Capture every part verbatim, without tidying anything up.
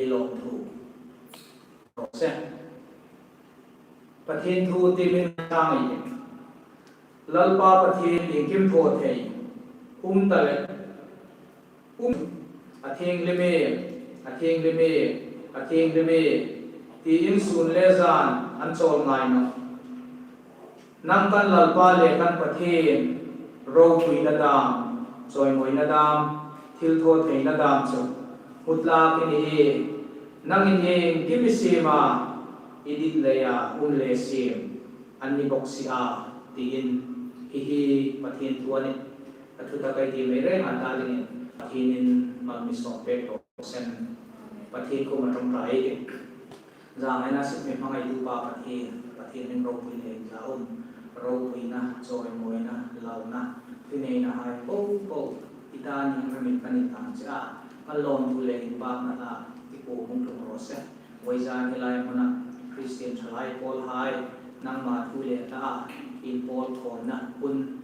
ei lawmthu. Rawh se. Pathien thu ti min ta ngei. Lalpa Pathien iengkim thaw thei um ta le, um, a thienghlim e, a thienghlim e, a thienghlim e, tiin sun le zan an chawl ngai nawh. Nang kan Lalpa le kan Pathien, ropuina dam, chawimawina dam, thilthawtheina dam chu hmu tlak i ni e. Nangin iengkim i siem a, i dit leia um le siem an ni bawk si a, tiin. Hi hi Pathien thu a nih. A thu tak ei ti mei reng a ta dingin Pathienin mal mi sawm pek raw se. Pathien kuoma ṭawngṭai ei tih. Zangaina sip mi hmangaitu Pa Pathien, Pathien min ropui le za um, ropuina, chawimawina, launa, thuneinahai po po i ta ni ang ramin kan inhlan che a, kan lawmthu le inpakna hla i kuoma hung tlung raw se. Vawizan hi lai hmuna Kristien ṭhalai pawlhai, nangma thu le hla inpawl khawmna hun,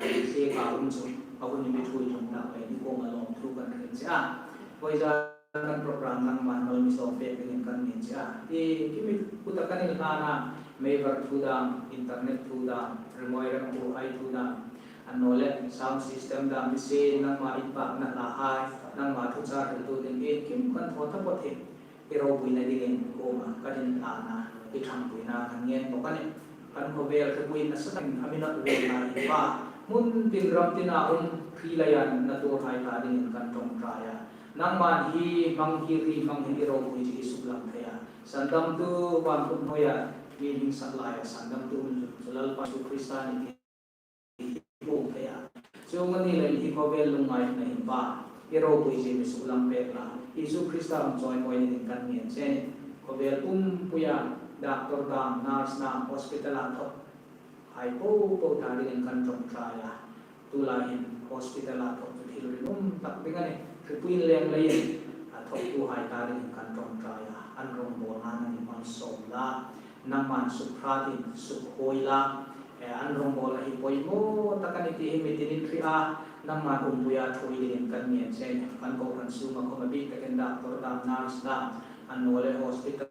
eh, se ka um chu, a hun i mi ṭhuoi tlung tak le i kuoma lawmthu kan hril che a. Vawizan kan program nangman mal mi sawm pek dingin kan ngen che a. Iengkim i kuta kan inhlan a, meivar thu dam, internet thu dam, rimawi remhai thu dam, annawleh sound system dam, i se nangma inpakna hlahai, nangma thuchah hriltu ding iengkim kan thaw ta phawt hi i ropuina dingin kuoma kan inhlan a, i ṭhangpuina kan ngen bawk a nih. Kan khawvel hripuina satakin a mi nawt ve lai hi Pa, hmun tin ram tina um hri leia na tuorhai ta dingin kan ṭawngṭai a. Nangman hi hmang hi, hri hmang hi i ropui chu i suklang thei a. Sandamtu van khut hnuoia mi hming sak laia sandamtu um chu Lalpa Isu Krista ni ti i hmu thei a. Chuong a ni leiin hi khawvel lungngaina hin Pa, i ropui chu mi suklang pek la. Isu Krista hung chawimawina dingin kan ngen che a nih. Khawvel pumpuia doctor dam, nurse dam, hospital-a thawk hai po po ta dingin kan ṭawngṭai a. Tulai hin hospital-a thawk chu thil rinum tak ding a nih. Hripui lem leiin a thawktuhai ta dingin kan ṭawngṭai a. An rawngbawlna nangin malsawm la. Nangman sukhratin sukhuoi la. Eh, an rawngbawl a hi poimaw tak a nih ti hi mi tinin hria. Nangman umpuia ṭhuoi dingin kan ngen che a nih. Kan kohran sunga khawm a bik takin doctor dam, nurse dam, annawleh hospital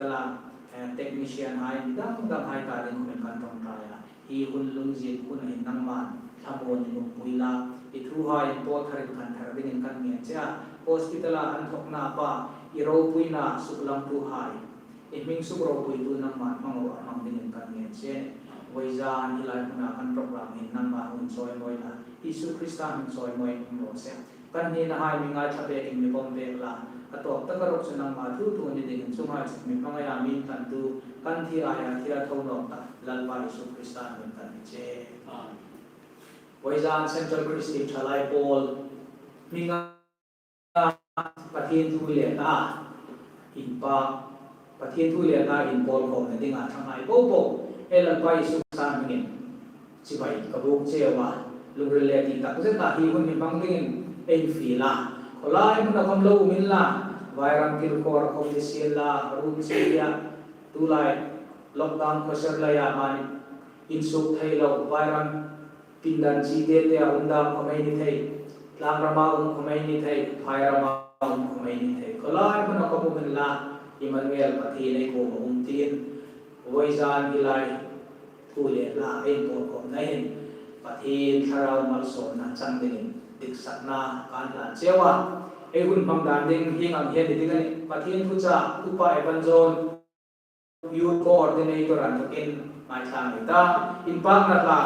a, eh, technician hai, mi dang dang hai ta ding khawmin kan ṭawngṭai a. Hi hun lungzin hun hin nangman thlamuonin umpui la. I thuhai inpawl tharin kan thar dingin kan ngen che a. Hospital-a an thawkna Pa, i ropuina suklangtuhai, i hming suk ropuitu nangman hmang ro a hmang dingin kan ngen che. Vawizan hi lai hmuna kan program hin nangman hung chawimawi la. Isu Krista hming chawimawi hung raw se. Kan hnina hai mi ngaithlak bekin mi pawm pek la, a tawp taka ruok chu nangma thu thu ni dingin chuonghai chu mi hmangaia mi inhlantu, kan thi aia thil a tho nawk ta Lalpa Isu Krista hmingin kan ngen che. Amen. Vawizan Central Christian Ṭhalai Pawl hminga Pathien thu le hla inpak, Pathien thu le hla inpawl khawmna dinga ṭhanghai po po ei Lalpa Isu Krista hmingin chibai ka buk cheu a. Lungril le tih tak zeta hi hun hi hmang dingin ei fiel a. Khawlai hmuna khawm lo um inla, Vairam Kilkhawr khawm ni sien la, Room Chelia, tulai lockdown khawser laia mani insuk thei lo, Vairam pindan chite te a um dam khawm ei ni thei, tlangrama um khawm ei ni thei, phairama um khawm ei ni thei. Khawlai hmuna khawm um inla, Emmanuel Pathien ei kuoma um tiin, vawizan hi lai thu le hla ei inpawl khawmna hin Pathien Thlarau malsawmna chang dingin diksakna kan hlan cheu a. Ei hun hmang dan ding hieng ang hi a ni ding a nih. Pathien thuchah Upa Evan John, Youth Coordinator a inthokin ngaithla ei ta. Inpakna hla,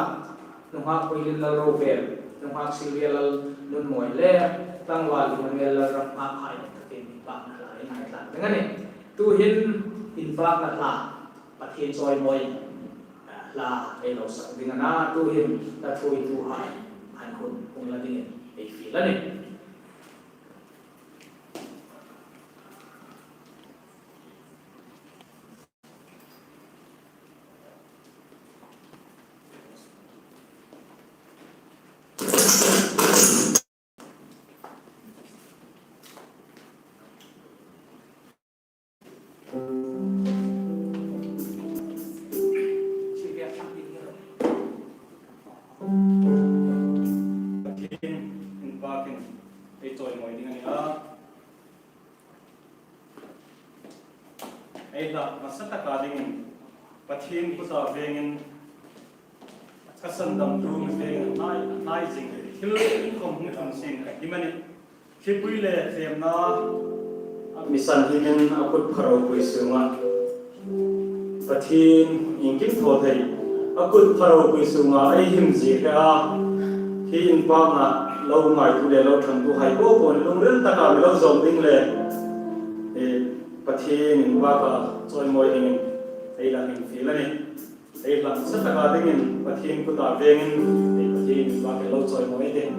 nunghak Puilin Lalrovel, nunghak Sylvia Lalnunmawi le tlangval Emmanuel Lalramnghak hai a inthokin inpakna hla ei ngaithla ding a nih. Tuhin inpakna hla, Pathien chawimawi hla ei lo sak ding a na, tuhin hla thuoituhai an hun hung la dingin ei fiel a nih. Pathien inpakin ei chawimawi ding a ni a. Ei hlak hmasa taka dingin Pathien kuta vengin, a sandamtu mi vengin a hnai, a hnai zing thil inkhawm hung tlung sien ka him a nih. Thlipui le tlemna a mi san himin a kut pha ropui sunga Pathien iengkim thaw thei, a kut pha ropui sunga ei him zie kha a, hi inpakna lo ngaituo le lo ṭhangtuhai po po lungril taka mi lo zawm ding le, eh, Pathien inpaka chawimawi dingin ei la him fiel a nih. Ei hlak hmasa taka dingin Pathien kuta vengin ei Pathien inpaka lo chawimawi ei tih.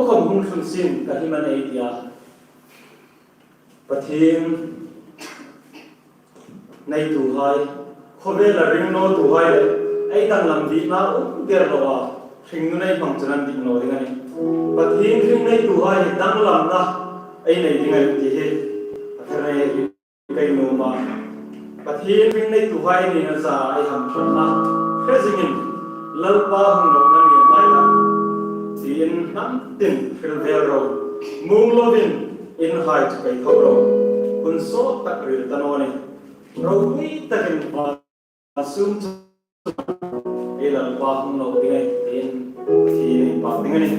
khom hung tlung sien ka him a nih ei ti a. Pathien neituhai, khawvela ring nawtuhai le, ei danglam dikna um der loa, hringnun ei hmang chun an dik naw ding a nih. Pathien hring neituhai danglamna ei nei ding a nih ti hi, a thar ei ka nuom a. Pathien hring neituhai nina zaa ei hamṭhatna hre zingin, Lalpa hung nawkna ni a nih a, tiin hnam tin hril vel ro, muong lovin inhai chu kei tho ro, hun sawt tak ril ta naw nih. Ropui takin va sum chu ei Lalpa hung nawk ding a nih, tiin Pathien inpak ding a nih.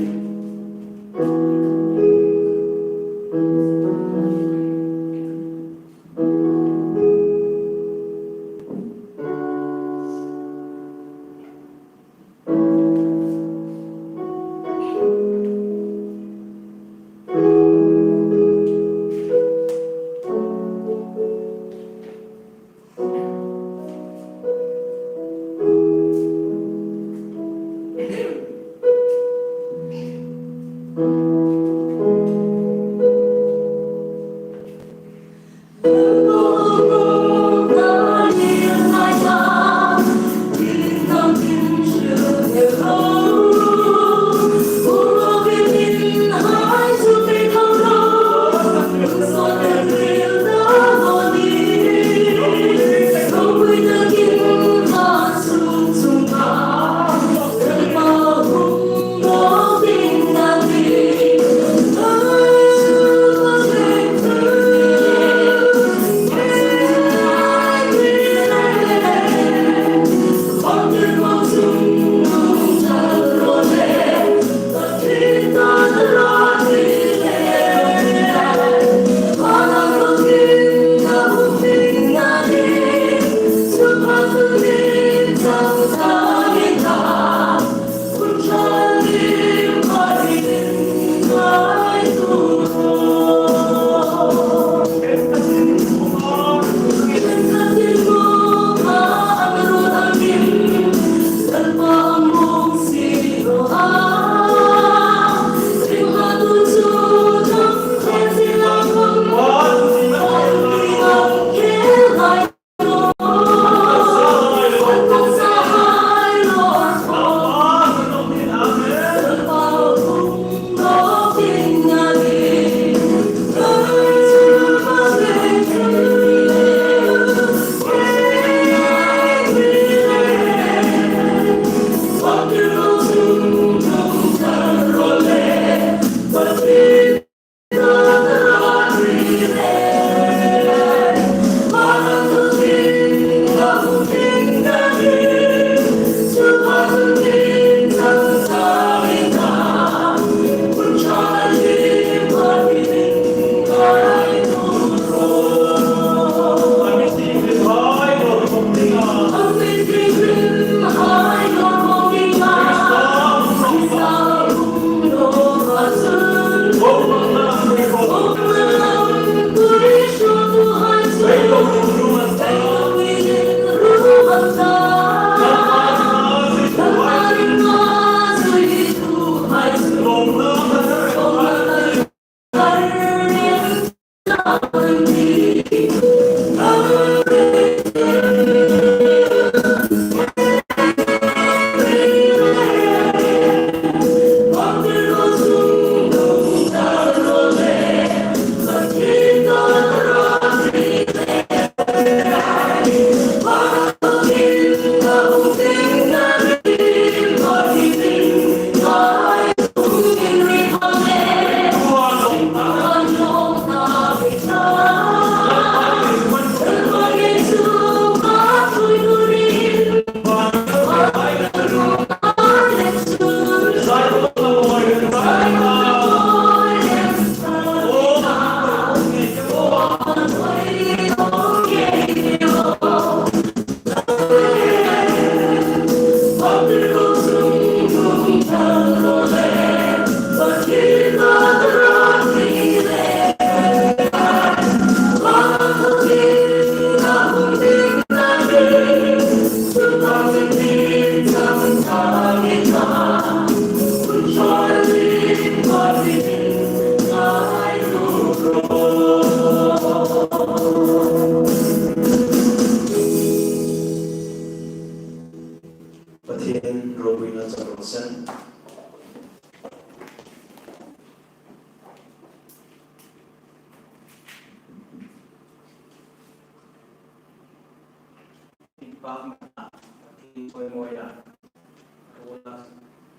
inpakna, Pathien chawimawi a,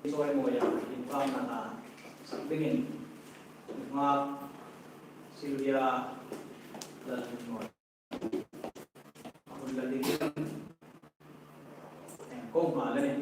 chawimawi a, inpakna sak dingin, nunghak Sylvia Lalhmunmawi. Hun la ding, ko hma la ni.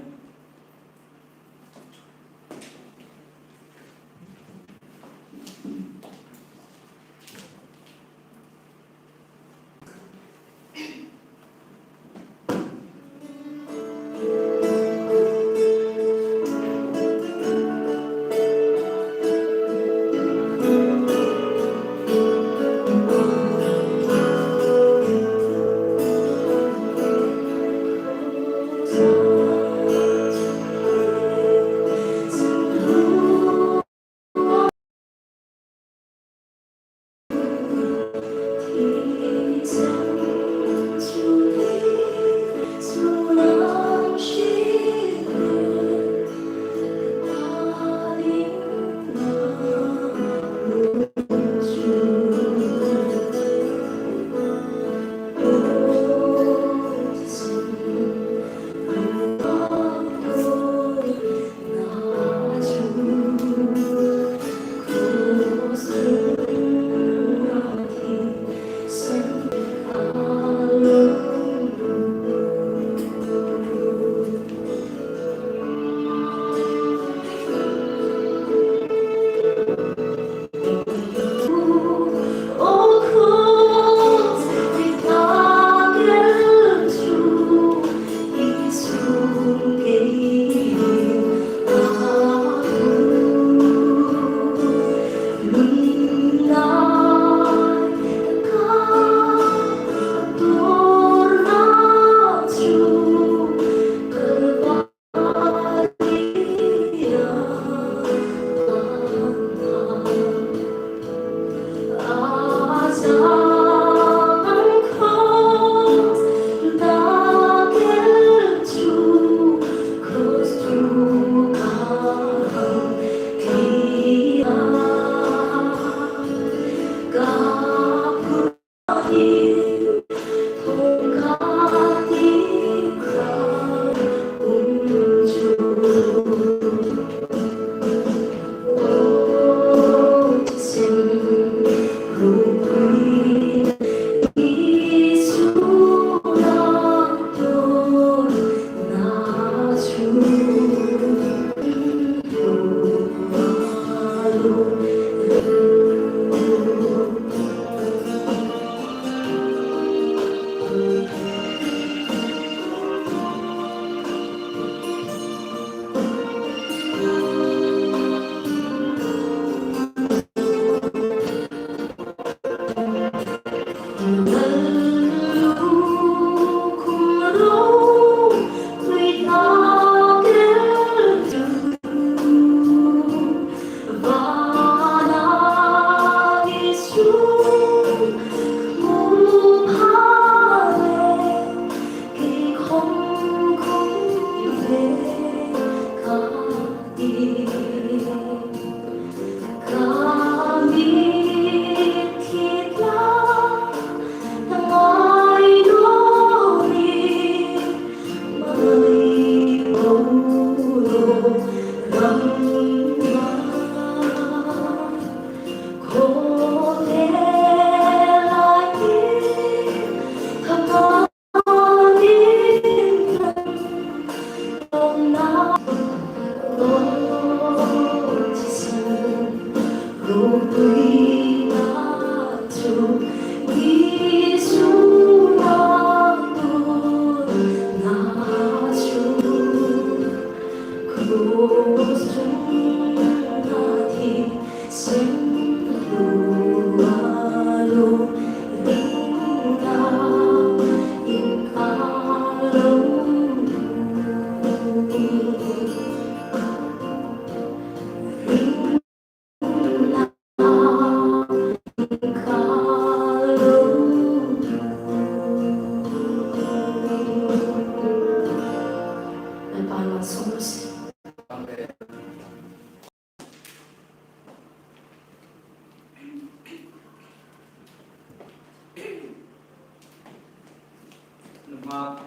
Nunghak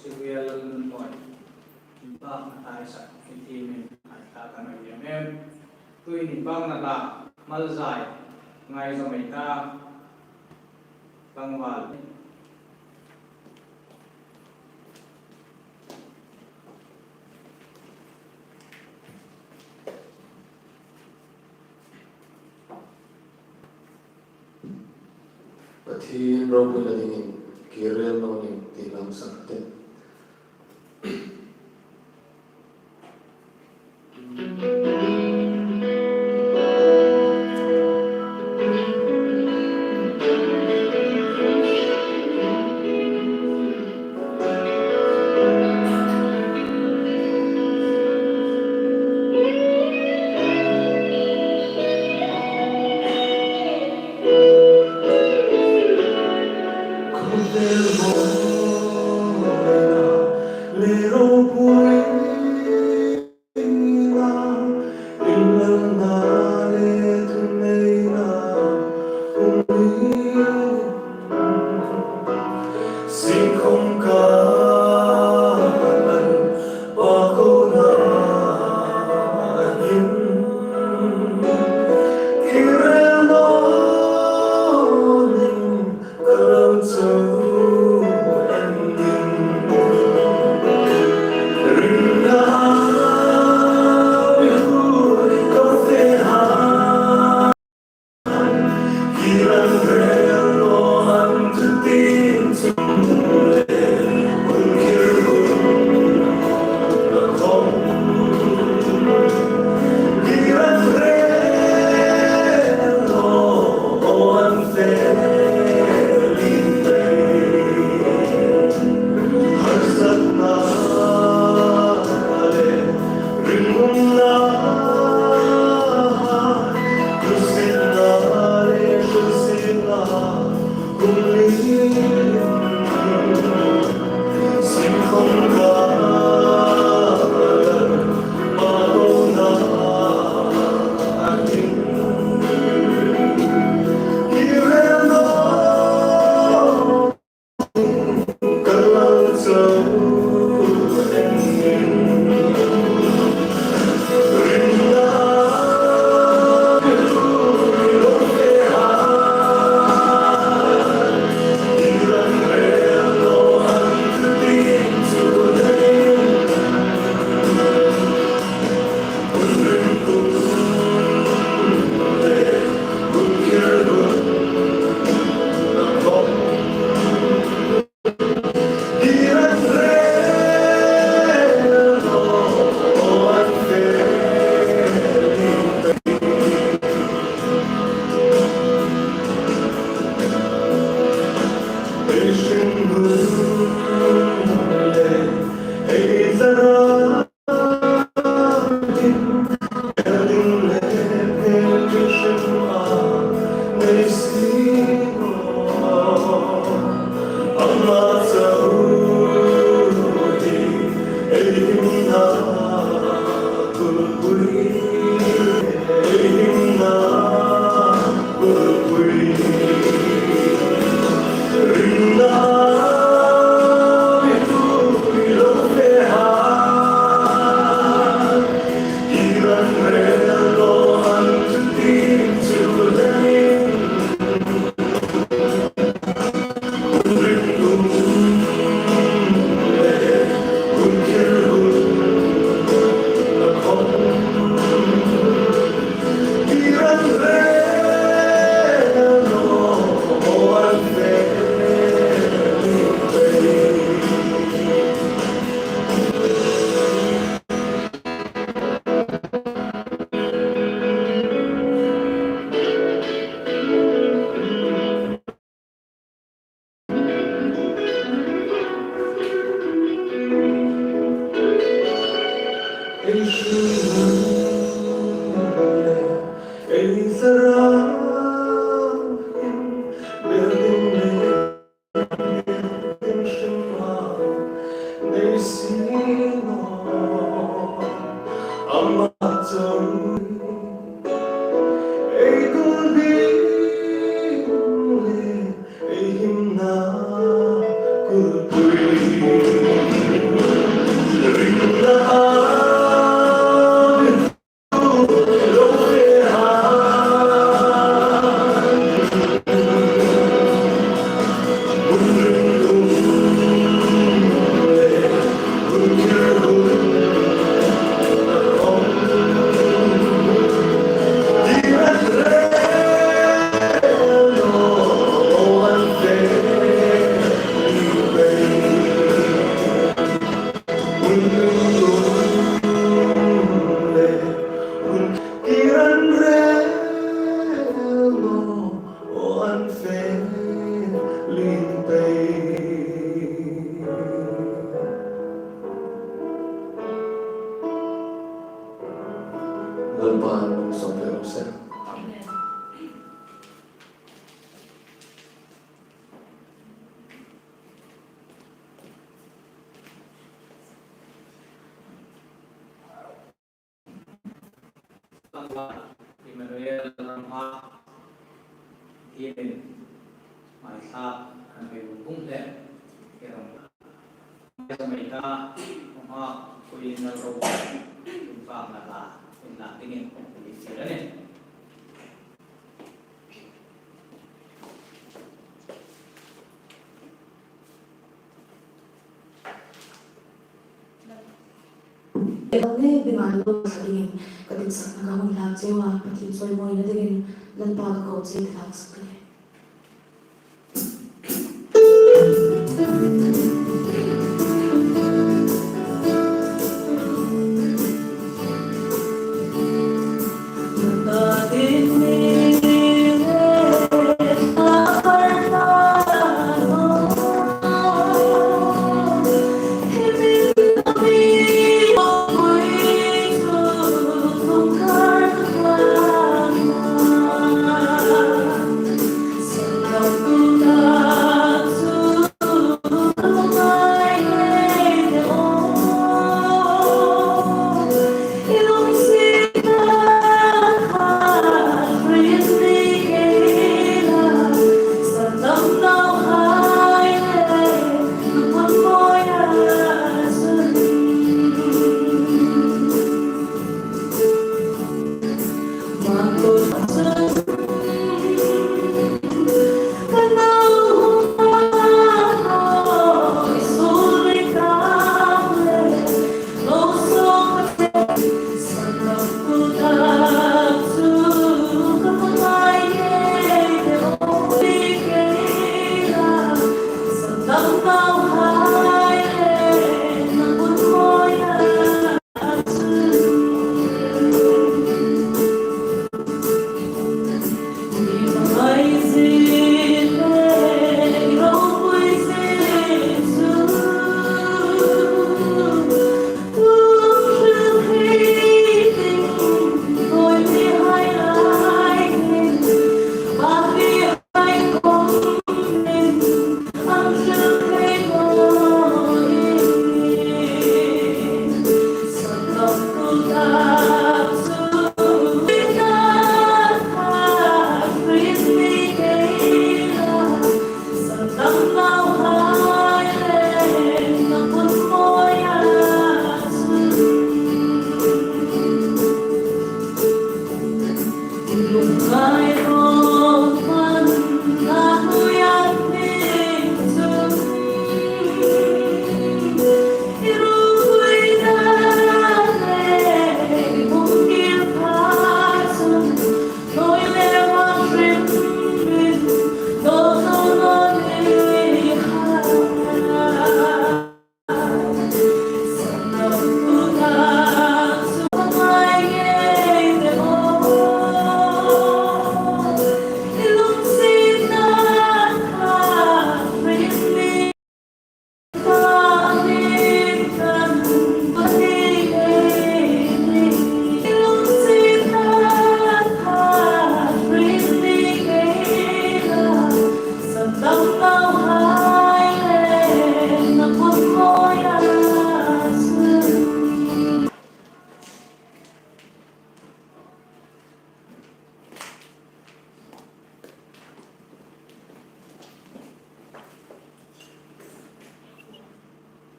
Sukhia Lalnunmawia inpakna hla ei sak, i thiemin hai ta kan hei hmang. Tuhin inpakna hla malzai ngaizaw mei ta, tlangval. Pathien ropuina dingin kir rel naw ning ti lam sak teh. Emmanuel Ramha, Pathienin hmaithlak an ve bung bung le, ke rong. Hmaisa mai ta, hma, koi in na ro, tum fak na la, in la dingin, in la dingin. Ka ding ngai lo sa dingin, ka dinsakna ka hung hlan cheu a, Pathien chawimawina dingin, Lalpa ka ko che, ka hlan sak le.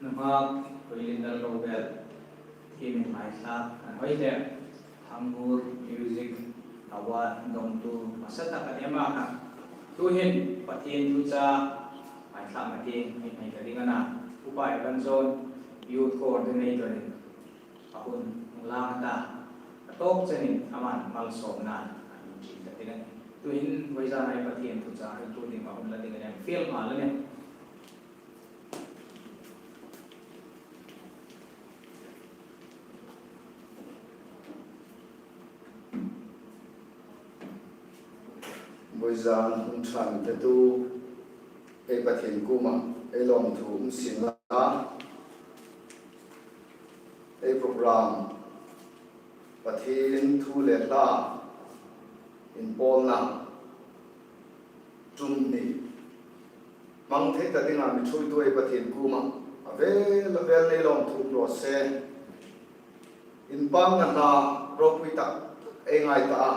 Nunghak Koilin Lalrobel, Pathienin hmaithlak an hoi le, Thangbur Music Award dongtu hmasa tak a ni a kha. Tuhin Pathien thuchah hmaithlakna tieng ei hmang ta ding a na. Upa Evan John, Youth Coordinator-in a hun hung lang a ta, a tawp chenin aman malsawmna a hung ṭhin ta ding a nih. Tuhin vawizana ei Pathien thuchah hriltu ding a hun la ding a nih, fiel nghal a nih. Vawizan hung ṭhang tetu ei Pathien kuomah ei lawmthu um sien la. Ei program Pathien thu le hla inpawlna ṭum hni hmang thei ta dinga mi ṭhuoitu ei Pathien kuomah a vel a vel ei lawmthu um raw se. Inpakna hla ropui tak Ei ngai ta a.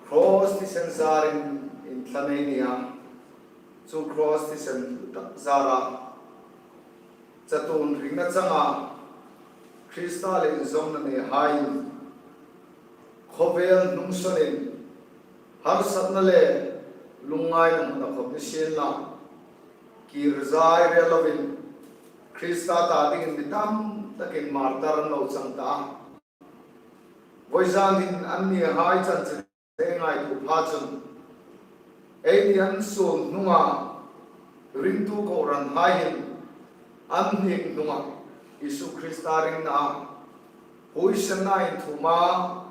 Cross thisen zarin inthlan ei ni a. Chu cross thisen tak zara chatuon hringna changa Krista le inzawmna neihaiin khawvel hnungsanin harsatna le lungngaina hmuna khawm ni sienla, kir zai rel lovin Krista ta dingin mi tam takin martar an lo chang ta a. Vawizan hin anni hai chanchin ei ngaituo pha chun, eini an suol hnunga ringtu kohranhai hin an hnik hnunga Isu Krista ringna a, huoisenna inthuma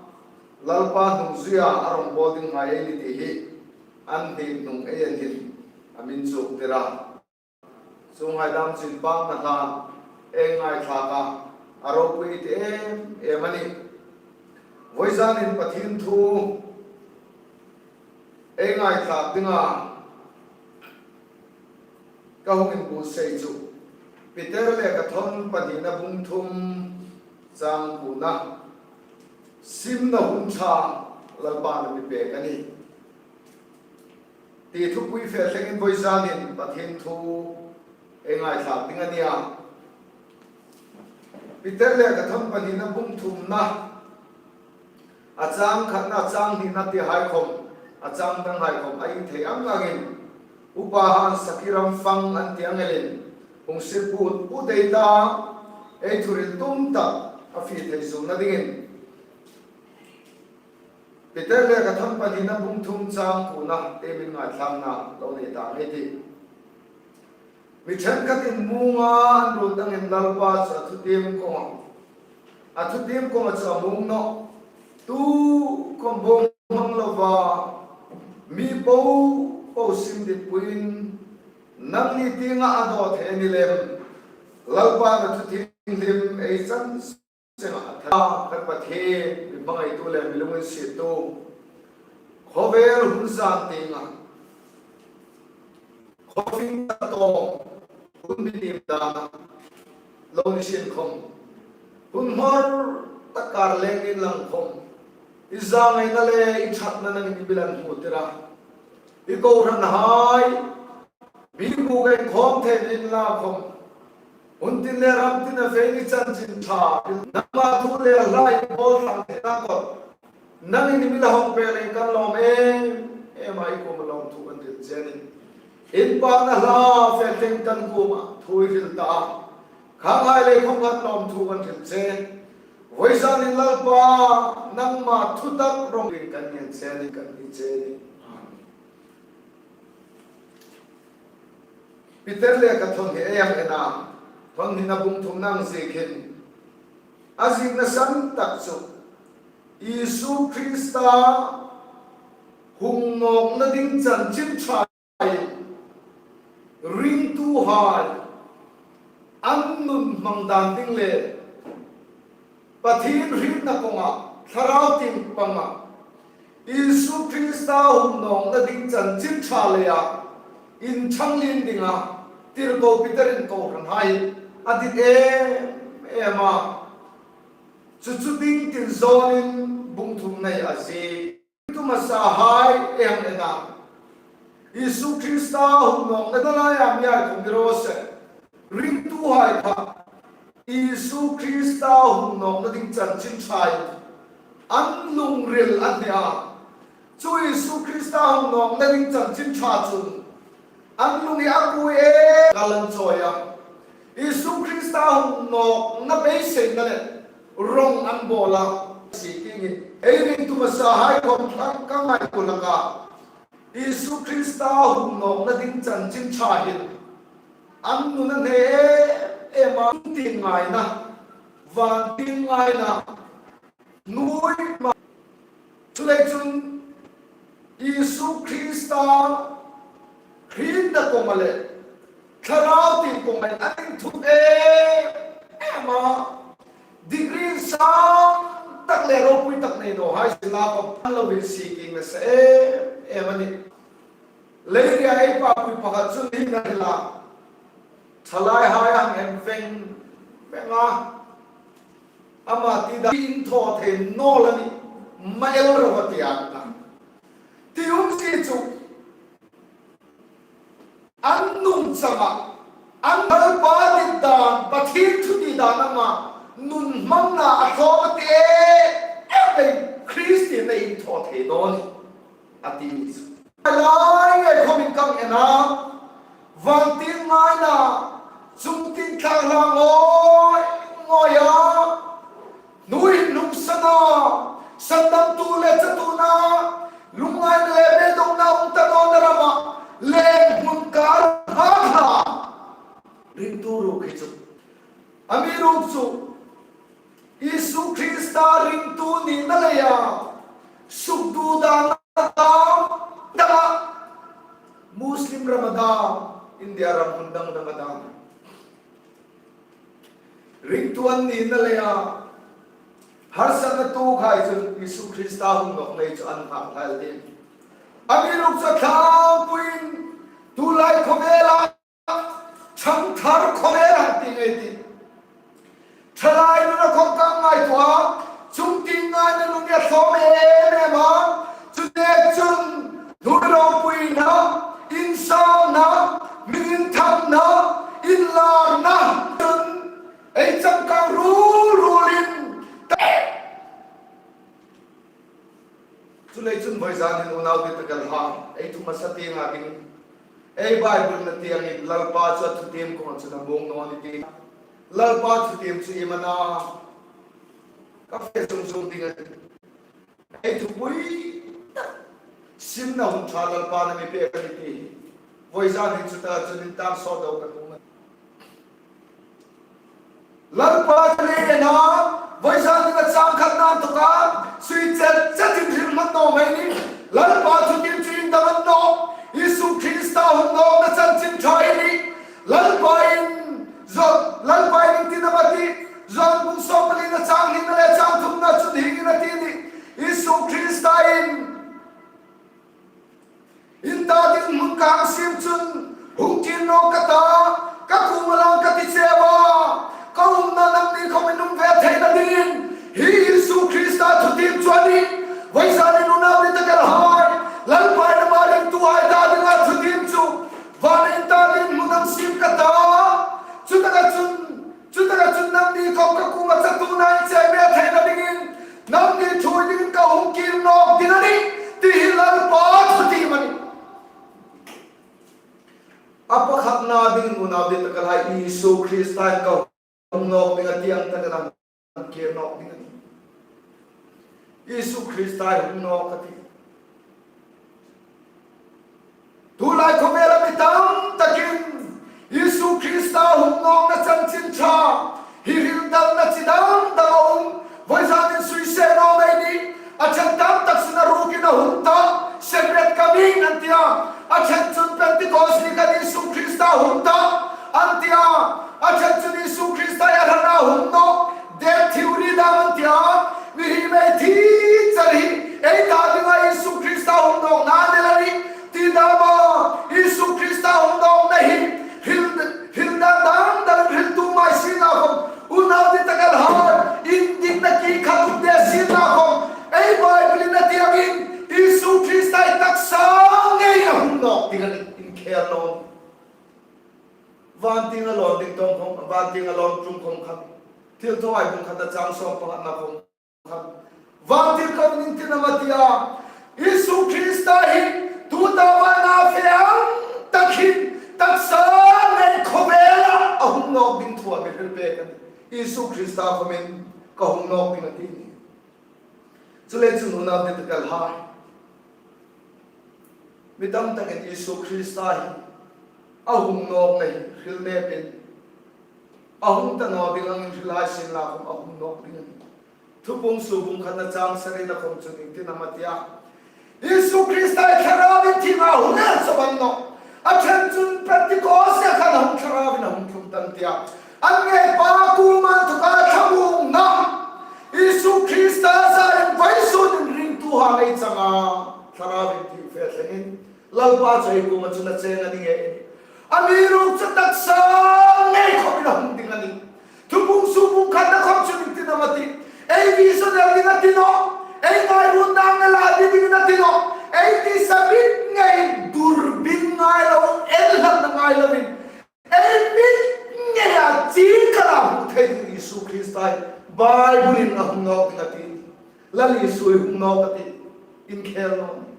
Lalpa hnungzuia a rawngbawl dinghai ei ni ti hi an hnik hnung ei en hin a min chuktir a. Chuonghai dam chu inpakna hlan ei ngaithlak a, a ropui ti em em a nih. Vawizanin Pathien thu ei ngaithlak dinga ka hung inbuotsai chu Peter lekhathawn pahnina bung thum chang kuona simna hun ṭha Lalpan a mi pek a nih. Ti thupui fe thlengin vawizanin Pathien thu ei ngaithlak ding a nih a. Peter lekhathawn pahnina bung thumna, a chang khatna, a chang hnina ti hai khawm, a chang dang hai khawm a inthei ang angin, upa han sakhi ram fang an ti ang elin, hung sir phut phut ei ta, ei thuhril tum tak a fie thei zuolna dingin Peter lekhathawn pahnina bung thum chang kuona ei min ngaithlakna lo nei ta ngei ei tih. Mi ṭhenkhatin muonga an ruot angin Lalpa chu a thutiem kawnga, a thutiem kawnga chu a muong nawh. Tu khawm bawm hmang lova mi popo sim dit puiin nangni tienga a daw thei a ni lem. Lalpan a thu thienghlim ei chan senga a tha kan Pathien, mi hmangaitu le mi lunginsiettu, khawvel hun zan tienga khawfing ta tawm hun mi nim dana lo ni sien khawm, hun hmar tak kar leng inlang khawm, i zangaina le i ṭhatna nangin i bilan hmutir a, i kohranhai mi buk inkhawm thei inla khawm, hun tin le ram tina fe ni chanchin ṭha, nangma thu le hla inbawl thlang theina khawm nangin i mi la hawng pek leiin kan lawm em em a, i kuoma lawmthu kan hril che a nih. Inpakna hla fe thleng kan kuoma thu i hril ta a, khanghai lei khawm khan lawmthu kan hril che. Vawizanin Lalpa, nangma thutak rawng in kan ngen che a nih, kan ni che a nih. Peter lekhathawn hi ei hang en a, thawn hnina bung thumna hang ziek hin, a ziekna san tak chu Isu Krista hung nawkna ding chanchin ṭha ringtuhai an nun hmang dan ding le Pathien hrietna kawnga, thlarau tieng panga Isu Krista hung nawkna ding chanchin ṭha leia inṭhanglien dinga tirko Peterin kohranhai a dit em em a. Chu chu ding tin zawnin bung thumna hi a ziek. Ringtu hmasahai ei hang en a, Isu Krista hung nawkna ding laia mi ai khawm ni raw se, ringtuhai kha Isu Krista hung nawkna ding chanchin ṭha hi an lungril an ni a. Chu Isu Krista hung nawkna ding chanchin ṭha chun an lung hi a kuoi e, kal an chawi a. Isu Krista hung nawkna beiseina le rawng an bawl a. Siekingin ei ringtu hmasahai khawm thlang ka ngaituo hlak a, Isu Krista hung nawkna ding chanchin ṭha hin an nun a hnai em em a, tieng ngaina, van tieng ngaina nuoi ma. Chuleiin chun Isu Krista hrietna kawnga le thlarau tieng kawnga an inthup em em a. Degree sang tak le ropui tak nei nawhai sien la khawm an lo insiekingna sa em em a nih. Leiria ei papui pakhat chun hi a hril a, thalaihai hang en veng veng a, ama ti dan inthaw thei naw la ni. ma el ro a ti a na. Ti um si chu, an nung changa, an Lalpa dit dan, Pathien thu ti dan anga nun hmangna a thaw a ti e, e, Kristien ei thaw thei dawn a ti mi chu. Lai ngai khawmin kan en a, vantieng ngaina, chungtieng thlakhla ngawi ngawi a, hnuoi hnung sana, sandamtu le chatuona, lungngaina le beidongna um ta nawna rama, le hmun kar hla hla ringtu ruok hi chu. Amiruokchu, Isu Krista ringtu nina leia, sukduda dam dama, Muslim rama dam, India ram hmun dang dama dam. Ringtu an nina leia, harsatna tukhai chun Isu Krista hung nawk nei chu an hak hlai ding. Amiruokchu tlangpuiin tulai khawvela, chang thar khawvela ti ngei ti. Thalai nuna khawm kan ngaituo a, chungtieng ngaina nun a thlawm em em a, chu nek chun hnuoi ropuina, insangna, mi inthanna, inlarna, chun ei changkang rul rulin, Chuleiin chun vawisun hin unau dittakhai, ei thu hmasa tienga ding, ei Bible-na tiengin Lalpa chu a thutiem kuoma chun a muong naw ni ti. Lalpa thutiem chu iem a na? Ka fe zung zung ding a nih. Ei thupui simna hun ṭha Lalpan a mi pek a ni ti. Vawisun hin chu ta chun intang sawt deu ka tum a. Lalpa chu le na, vawisun hin a chang khatna inthawka, sui chet chetin hril hman naw mei ni. Lalpa thutiem chu ieng dam a ni nawk? Isu Krista hung nawkna chanchin ṭha a nih. Lalpa'n, John, Lalpa'n ieng tin am a ti? John bung sawm palina chang hnina le chang thumna chun hieng hin a ti a nih. Isu Krista'n, in ta ding hmun ka hang siem chun, hung kir nawk ka ta, ka kuoma lang ka ti cheu a, ka umna nangni khawmin um ve theina dingin, hi Isu Krista thutiem chu a nih. Vawisun hin unau dittakhai, Lalpa'n ama ringtuhai ta dinga thutiem chu, van in ta ding hmun hang siem ka ta, chutaka chun, chutaka chun nangni khawm ka kuoma chatuona in che ve theina dingin, nangni ṭhuoi dingin ka hung kir nawk ding a nih, ti hi Lalpa thutiem a nih. A pakhatna dingin unau dittakhai, Isu Krista'n ka hung nawk ding a ti ang taka nang kir nawk ding a nih. Isu Krista hung nawk a ti. Tulai khawvela mi tam takin Isu Krista hung nawkna chanchin ṭha hi hril dalna chi dang dang a um. Vawisun hin sui se naw mei ni. A ṭhen tam tak chun a rukin a hung ta, Second Coming an ti a. A ṭhen chun Pentecost ni khan Isu Krista hung ta an ti a. A ṭhen chun Isu Krista a hrana hung nawk, death theory dam an ti a. Mihriem ei thi char hi, ei ta dinga Isu Krista hung nawkna a ni a nih. Ti dama, Isu Krista hung nawkna hi, hril, hril dan dang dang hriltu mai sienla khawm, unau dittakhai, indikna ki khat um de sienla khawm, ei Bible-in a ti angin, Isu Krista hi taksa ngei a hung nawk ding a nih, inkher naw. Vantieng a lawn ding tawng khawm, vantieng a lawn ṭum khawm khan, Thilthawhai bung khatna chang sawm pakhatna khawm, vantirko'n ieng tin am a ti a? Isu Krista hi tuta vana fe ang tak hin taksa ngei khawvela a hung nawk ding thu a mi hril pek a nih. Isu Krista khawmin ka hung nawk ding a ti a nih. Chuleiin chun unau dittakhai, mi tam takin Isu Krista hi a hung nawkna hi hril nepin, a hung ta naw ding angin hrilhai sienla khawm a hung nawk ding a nih. Thupuongsuok bung khatna chang sarina khawm chun ieng tin am a ti a? Isu Krista hi Thlarau inthienga hung el chau a ni nawh. A ṭhen chun Pentecost-a khan a hung Thlarauin a hung tlung ta an ti a. An ngeipa kuoma inthoka thlamuongna, Isu Krista zarin vawisun hin ringtuhai ei changa Thlarauin thil fe thlengin, Lalpa chu ei kuoma chun a cheng a ni ngei. Amiruokchu taksa ngei khawmin a hung ding a nih. Thupuongsuok bung khatna khawm chun ieng tin am a ti? Ei vision el ding a ti nawh. Ei ngairunna ngai la dingin a ti nawh. Ei tisa mit ngei, durbin ngai lo, inhlanna ngai lovin, ei mit ngeia chîn kara hmu thei ding Isu Krista hi Bible-in a hung nawk ding a ti. Lal Isu hi hung nawk a ti. Inkhel naw nih.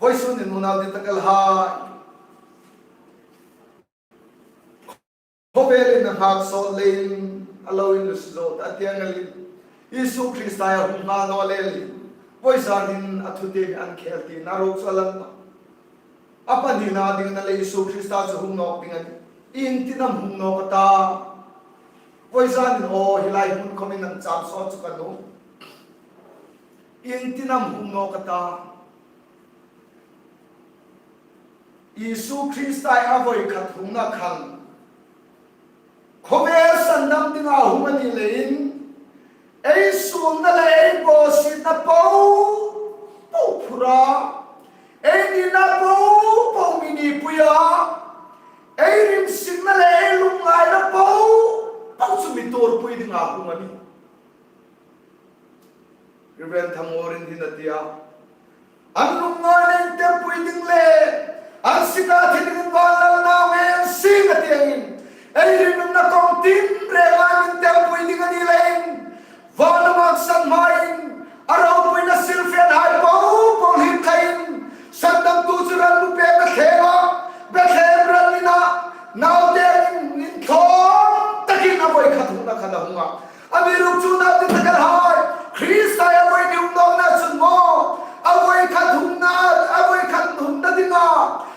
Vawisun hin unau dittakhai, khawvelin a nghak sawt leiin a lo inlusuo ta, a ti ang elin, Isu Krista hi a hung nghal naw leiin, vawisun hin a thutiem an khel ti na ruk chu a lang nawh. A pahnina dingin a le Isu Krista chu hung nawk ding a nih. Iengtin am hung nawk a ta? Vawisun hin, aw, hi lai hmun khawmin an cham sawt chu ka nuom. Iengtin am hung nawk a ta? Isu Krista hi a voi khat hungna khan khawvel sandam dinga hung a ni leiin, ei suolna le ei bawsietna po po phur a, ei nina po po mi nipui a, ei rimsikna le ei lungngaina po po chu mi tuorpui dinga hung a nih. Reverend Thangorin hin a ti a, an lungngaina intempui ding le an sika thi dingin van Lal nau ngei an sing a ti angin, ei ringumna kawng tinrenga intempui ding a ni leiin, van a maksan hmain a ropuina silfenhai po po hlim theiin, sandamtu chu ran mu pek a thleng a, Bethlehem ran nina naute inthlawm takin a voi khat hungna khan a hung a. Amiruokchu unau dittakhai, Krista hi a voi ni hung nawkna chun maw, a voi khat hungna, a voi khat hungna dinga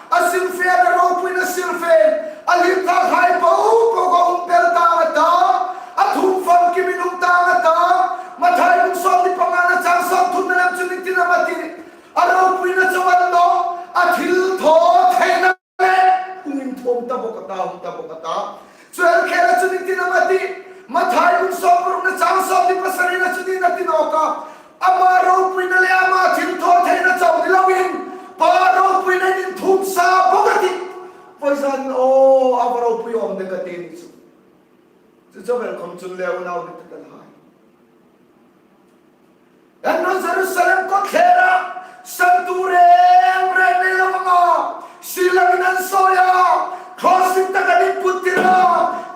a silfen, a ropuina silfen, a hlim thakhai po po ka hung pel tang a ta, a thum famkimin hung tang a ta. Mathai bung sawmhni pangana chang sawmthumna lam chun iengtin am a ti? A ropuina chauh a ni nawh, a thilthawtheina le hung inthuom ta bawk a ta, hung ta bawk a ta. Chu el khela chun iengtin am a ti? Mathai bung sawmparukna chang sawmhni pasarina chun ieng a ti nawk a? Ama ropuina le ama thilthawtheina chauh ni loin, Pa ropuina'n inthuom sa bawk a tih. Vawisun, aw, a va ropui awm dek a ti ni chu. Chu chauh el khawm chun le unau dittakhai, an ro Jerusalem kawtthlerah santu reng reng nei lo anga, silangin an sawi a, cross-in tak an inputtir a,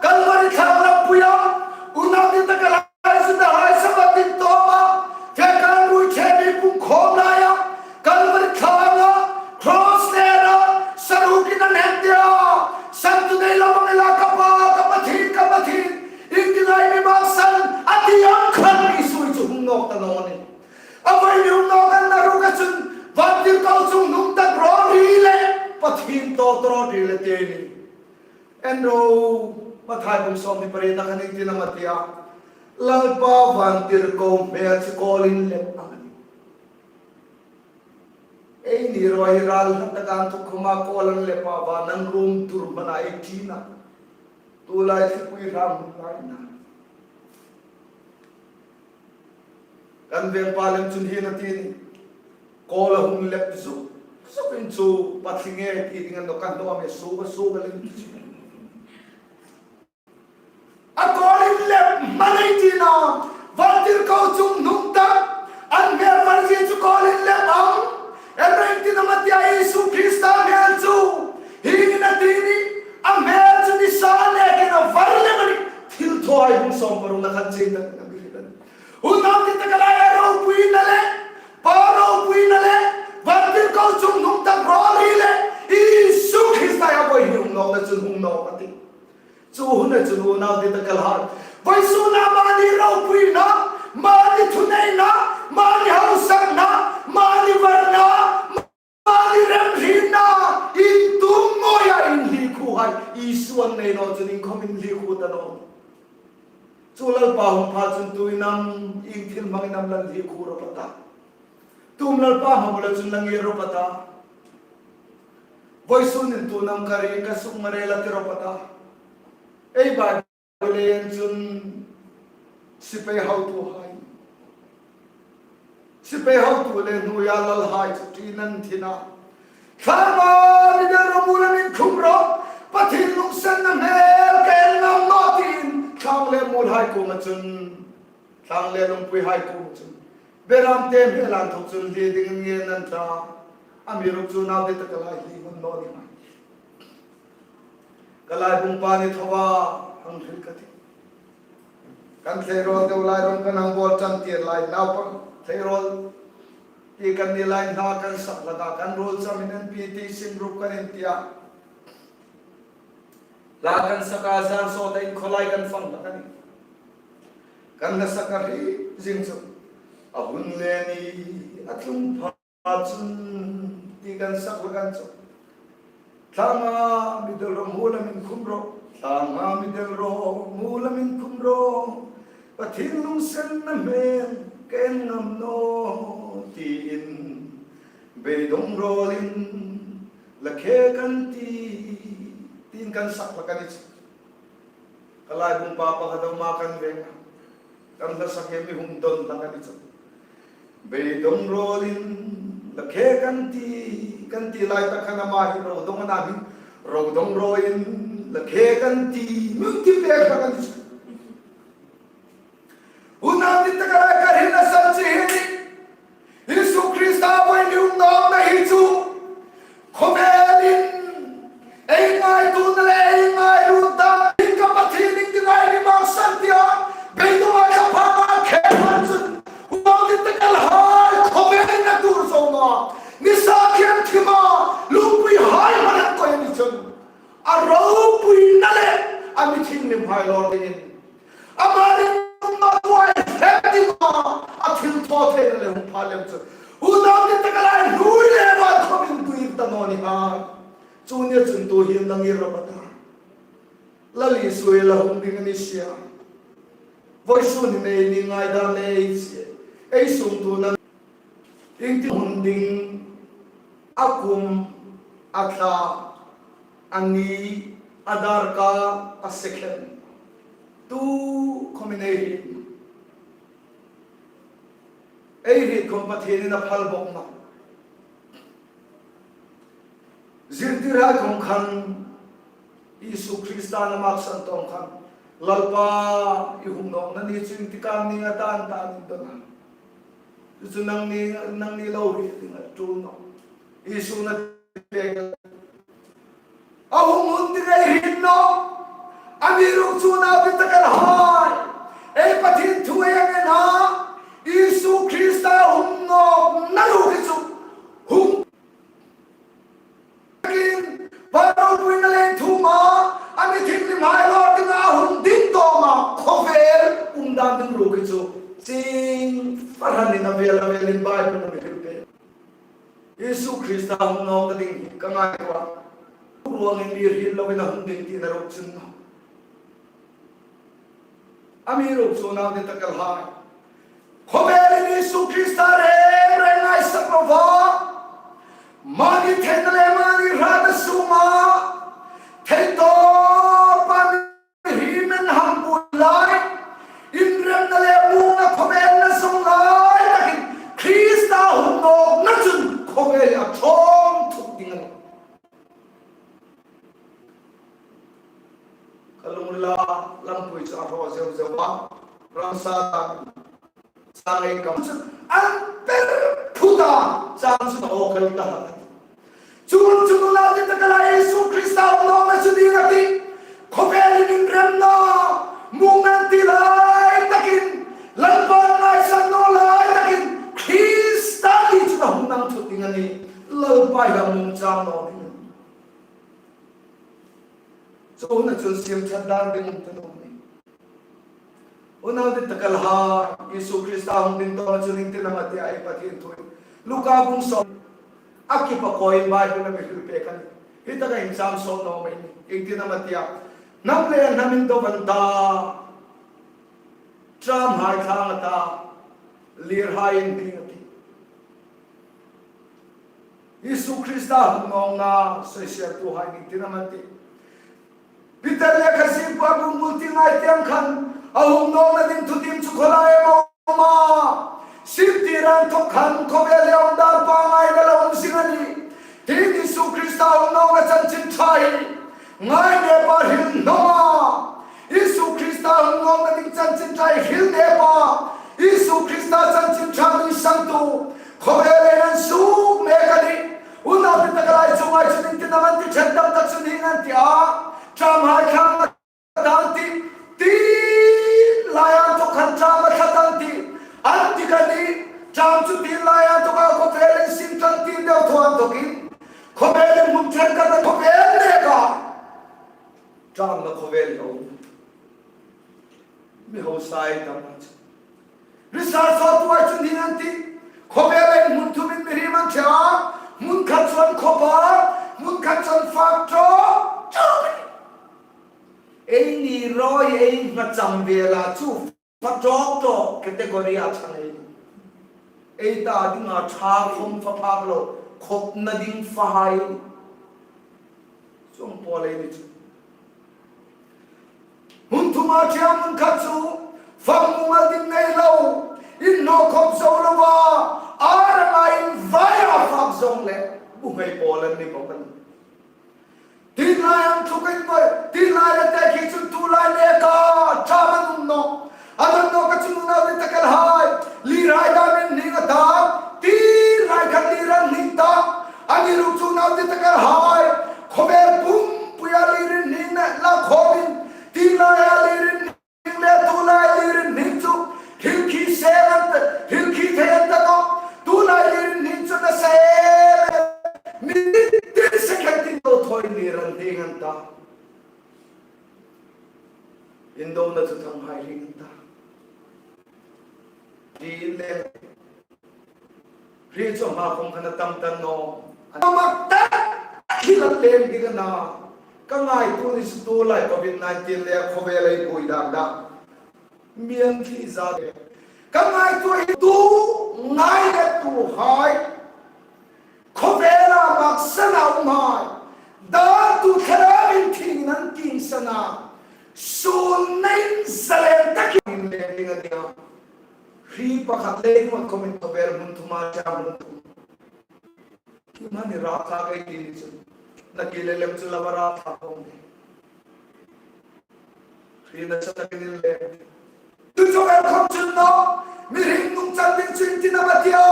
Kalvari thlang lampuia, unau dittakhai, Judahai Sabbath din tawma, fekal ruoi ṭhe mi pungkhawm laia, Kalvari thlanga cross nera sarukin an hemde a, santu nei lo ang ela, ka Pa, ka Pathien, ka Pathien, iengtin am i mi maksan, a ti ang khan Isu chu hung nawk ta naw nih. A voi ni hung nawk a na ruok a chun, vantirko chungnungtak rawl ri le, Pathien tawtawrâwl ri le te ni. En ro, Mathai bung sawmhni pariet-a khan iengtin am a ti a? Lalpa vantirko hmel chu kawlin lep ang a nih. Eini ro hi ral hla taka inthukhawma kawl an lep a, van an ruom tur hmana ei ṭi a. Tulai thlipui hram hun lai a nih. Kan vengpa lem chun hin a ti ni. Kawl a hung lep zuk zukin chu Pathien nge ti ding a ni naw, kan hnuoi a mi suok a suok a lem. A kawlin lep hman ei ti naw, vantirko chungnungtak an hmel var zie chu kawlin lep ang. Iengtin am a ti a, Isu Krista hmel chu, hi hin a ti ni, a hmel chu nisa nekin a var lem a nih. Thilthawhai bung sawmparukna khan chieng takin a mi hril a nih. Unau dittakhai, a ropuina le, Pa ropuina le, vantirko chungnungtak rawl ri le, Isu Krista hi a voi ni hung nawkna chun hung nawk a tih. Chu huna chun unau dittakhai, vawisuna mani ropuina, mani thuneina, mani hausakna, mani varna, mani remhrietna, in tum ngawia inhlikhuohai Isu an nei naw chun iengkhawm inhlikhuo ta naw. Chu Lalpa hung pha chun tuin am, ieng thil hmangin am la inhlikhuo rawp a ta? Tu am Lalpa hma bula chun la ngir rawp a ta? Vawisunin tu am ka ring ka sukmarel a ti rawp a ta? Ei Bible-in chun sipai hotuhai, sipai hotu le hnuoia lalhai chu ṭiin an thin a. Thlanga mi del ro, mual an inkhum ro, Pathien lunginsenna hmel ka en ngam naw tiin, thlang le mualhai kuoma chun, thlang le lungpuihai kuoma chun, Beram te hmel an thawk chun hli ding ngen an ta. Amiruokchu unau dit tak a lai hli hmun naw ni mai. Ka laibung pa ni thoa hang hril ka tih. Kan thei rawl deu lai ram kan hang bawl ṭan tir lai naupang thei rawl ti kan ni lai hla kan sak hlak a kan ruol cham in N P T sin ruk kan inti a. Hla kan sak a zan sawt a in khawlai kan fang hlak a nih. Kan hla sak a hri zing chu a hun le ni a tlung pha chun ti kan sak hlak a ni chu. Thlanga mi del ro hmu lamin khum ro, thlanga mi del ro hmu lamin khum ro. Pathien lungsenna hmel ka en ngam naw tiin beidong rawlin la khe kan ti, tiin kan sak hlak a ni chu. Ka laibung pa pakhat a um a kan veng a. Kan hla sak hi mi hung don hlak a ni chu. Beidong rawlin la khe kan ti, kan ti lai tak khan ama hi ro dong a na hi. Ro dong rawin la khe kan ti, mi ti pek hlak a ni chu. Unau dit tak a lai ka hril a san chi hi ni. Isu Krista voi ni um nawna hi chu khawvelin ei ngaituona le ei ngairutna hin ka Pathien iengtin a ni mak san tia beidong a ka pha a khe phan chun unau dit tak a lai khawvelin a tur zo naw. Nisa khi an thim a, lungpui hai hman an koi a ni chun a ropuina le a mi thienghlim hai lawr dingin ama ringum a tuai hlek ding a, a thilthawtheina le hung pha lem chu. Unau dit tak a lai hnuoi le van khawmin tuir ta naw ni hai. Chu nia chun tu hin la ngir rawp a ta. Lal Isu la hung ding a ni si a. Vawisun hin ei ni ngaidan le ei si. Ei sung tu na Iengtin hung ding, a kum, a thla, a ni, a darkar, a second. Tu khawmin ei hriet. Ei hriet khawm Pathienin a phal bawk nawh. Zirtirhai khawm khan Isu Krista an maksan tawng khan, Lalpa, i hung nawkna ni chu iengtik am ni a, tan tan in dawn a. Chu chu nangni, nangni lo hriet ding a ṭul nawh. Isu na pek a hung hun ding ei hriet nawh. Amiruokchu unau dit tak a lai, ei Pathien thu ei en a, Isu Krista hung nawkna ruok hi chu hung Kin, Pa ropuina le thuma, a mi thienghlimhai lawr dinga hung ding tawma khawvel um dan ding ruok hi chu chieng fahranin a vel a velin Bible-a mi hril pei. Isu Krista hung nawkna ding hi ka ngaituo a. Ruangin mi hril loin a hung ding tina ruok chun Amiruokchu unau dit tak a lai, khawvelin Isu Krista reng reng ngaisak lova, mani theina le mani hrana sunga thei tawpa mi hriet men hang pui lai, inremna le muongna khawvelin a zong lai takin Krista hung nawkna chun khawvel a ṭhawng thuk ding a nih. Ka lungrila lampui chu a hraw zeu zeu a, ramsa ta, sa ngei kam chu an per phut a, chang chu a aw kal ta. Chuong chu unau dit tak a lai Isu Krista hung nawkna chu ding a tih. Khawvelin inremna, muongna ti lai takin, Lalpa ngaisan naw lai takin, Krista ni chu a hung nang thut ding a nih. Lalpa hi a muong chang naw ding. Chu huna chun siem ṭhat dan ding um ta naw ni. Unau dit tak a lai, Isu Krista hung ding tawng chun iengtin am a ti a, ei Pathien thu. Luka bung sawm, a kipakawiin Bible-a mi hril pek a nih. Hi taka incham sawt naw mei ni. Iengtin am a ti a, hnam le hnam in do an ta. Ṭamhai thlang a ta. Lirhai in ding a ti. Isu Krista hung nawkna soiseltuhai iengtin am an ti. Peter lekha ziekpa bung bul ti ngai tieng khan a hung nawkna ding thutiem chu khawlai am a um a. Siem tir a inthok khan khawvel hi a um dan pangngaina lo um zing a nih. Hi Isu Krista hung nawkna chanchin ṭha hi ngaina pa hril naw a. Isu Krista hung nawkna ding chanchin ṭha hi hril naw a. Isu Krista chanchin ṭha mi sangtu khawvel ei nan suk mek a nih. Unau, ti tak lai chunga chun intinam an ti ṭhen tam tak chu ning an ti a. Ṭam hai tlang a tang ti, ti lai an thawk khan ṭam a thla tang ti an ti ka nih. Ṭam chu ti lai an thawk a khawvel ei sin tang ti deu thaw an thawkin khawvel ei hmun ṭhen ka ta khawvel mek a. Ṭam na khawvel lo. Mi hausa ei tam a chu. Research hautu hai chun hin an ti. Khawvel ei hmun thumin mihriem an ṭhe a, hmun khat chuan khawpa, hmun khat chuan fak ṭawk ṭawk. Eini rawi ei hmacham vela chu fak ṭawk ṭawk category a chang ei. Ei ta dinga ṭha khawm fa phak lo, khawpna ding fa hai. Chuong pawl ei ni chu. Hmun thuma ṭhiam hmun khat chu fak mumal ding nei lo, in hnaw khawp zo lova, ar anga in vaia fak zawng le bu nghei pawl an ni bawk a ni. Tin lai ang thuk in voi, tin lai le te khi chun tu lai neka ṭam an um nawh. A nawk nawk a chun unau, ti tak el hai, lir hai dan in hning a ta, tin lai khan lir an hning ta. Amiruokchu unau, ti tak el hai, khawvel pumpuia lir in hning na la khawmin, tin laia lir in hning le tu lai lir in hning chu thil khi se an ta, thil khi thei an ta nawh. Tu lai lir in hning chu nasa em em, minute tin second tin lo thaw in lir an hning an ta. Indona chu thang hai hring an ta. Ri in leng. Ri chu hma khawm khan a tam ta nawh. A mak tak khi la leng ding a na. Ka ngaituo ni chu tu lai covid nineteen le khawvel ei buoi dan dan. Mian khi za de. Ka ngaituo hi tu ngai le tu hai. Khawvela mak sana um hai. Dan tu thlarau in thing nan ting sana. Sun nein zalen takin leng ding a nia. Hri pakhat lei hmun khawmin khawvel hmun thuma ṭhiam hmun thum. Khi mani ra thlak ei ti ni chu. Na ki le lem chu lava ra thlak khawm ni. Hri nasa takin in leng. Tu chu el khawm chun nawh. Mihriem nungchang ding chu intinam a tia.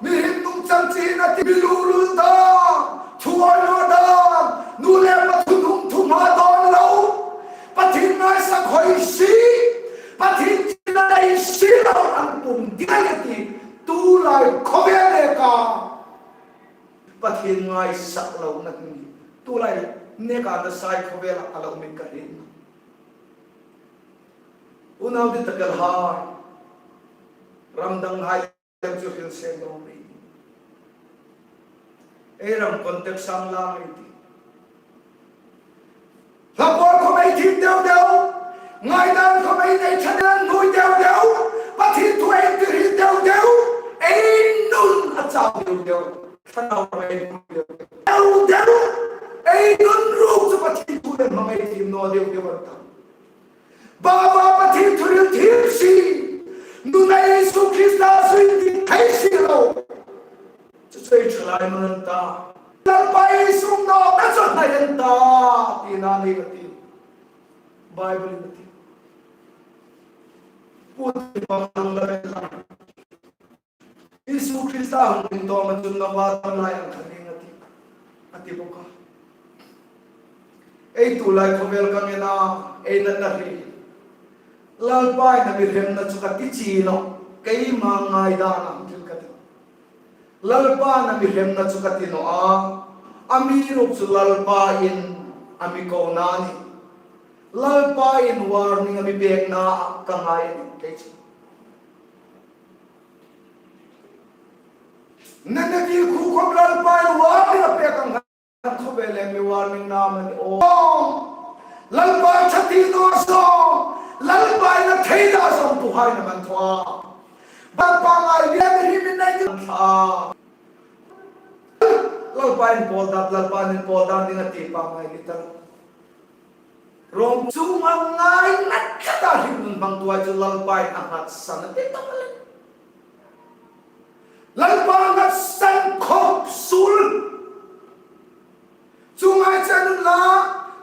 Mihriem nungchang chu hin a ti mi lulul dan. Thu awi naw dan. Nu le pa thunung thuma dawn lo. Pathien ngaisak hoi si, Pathien tina nei si lo an pum ding a ti, tu lai khawvel neka Pathien ngaisak lo na hni, tu lai neka nasa ei khawvel a lo mi ka hriet. Unau, ti tak el hai, ram dang hai chu hril seng dawn ri. Ei ram context sang lang ei ti. Hla pawl khawm ei thim deu deu. Ngaidan khawm ei nei ṭha deu, hnuoi deu deu. Pathien thu ei ti hril deu deu. Ei nun a chau deu deu. Thlarau ei hnuoi deu deu. Deu deu. Ei nun ruok chu Pathien thu le hmang ei thim naw deu deu an ta. Baba Pathien thu hril thim si, nuna Isu Krista zui ti thei si lo. Chu chu ei thalai man an ta. Lalpa Isu nawkna chu hnai an ta, tina ni ka ti. Bible in a ti. Pu ti pa ang la la. Isu Krista hung ding tawma chun lova tam lai ang kha ding a ti, a ti bawk a. Ei tu lai khawvel ka ngen a, ei natna hi. Lalpa in a mi hremna chu ka ti chi naw, keima ngaidan ang thil ka ti. Lalpa in a mi hremna chu ka ti naw a, amiruokchu Lalpa in a mi kona a nih. Lalpa in warning a mi pekna ka ngai a nih, kei chu. Nana ti khu khawm Lalpa in warning a pek ang khan khawvel le mi warning na man o. Lalpa ṭha ti naw saw, Lalpa in a thei ta saw tu hai na man thaw a. Lalpa ngai le mi hi min nei ti thla. Lalpa in pawl dat, Lalpa in pawl dat ding a ti pa ngai ni ta. Rom chu ma ngai na ka ta hrim nun bang tuai chu Lalpa in a nghatsan a ti ta le. Lalpa nghatsan khawp sul. Chu ngai chen la,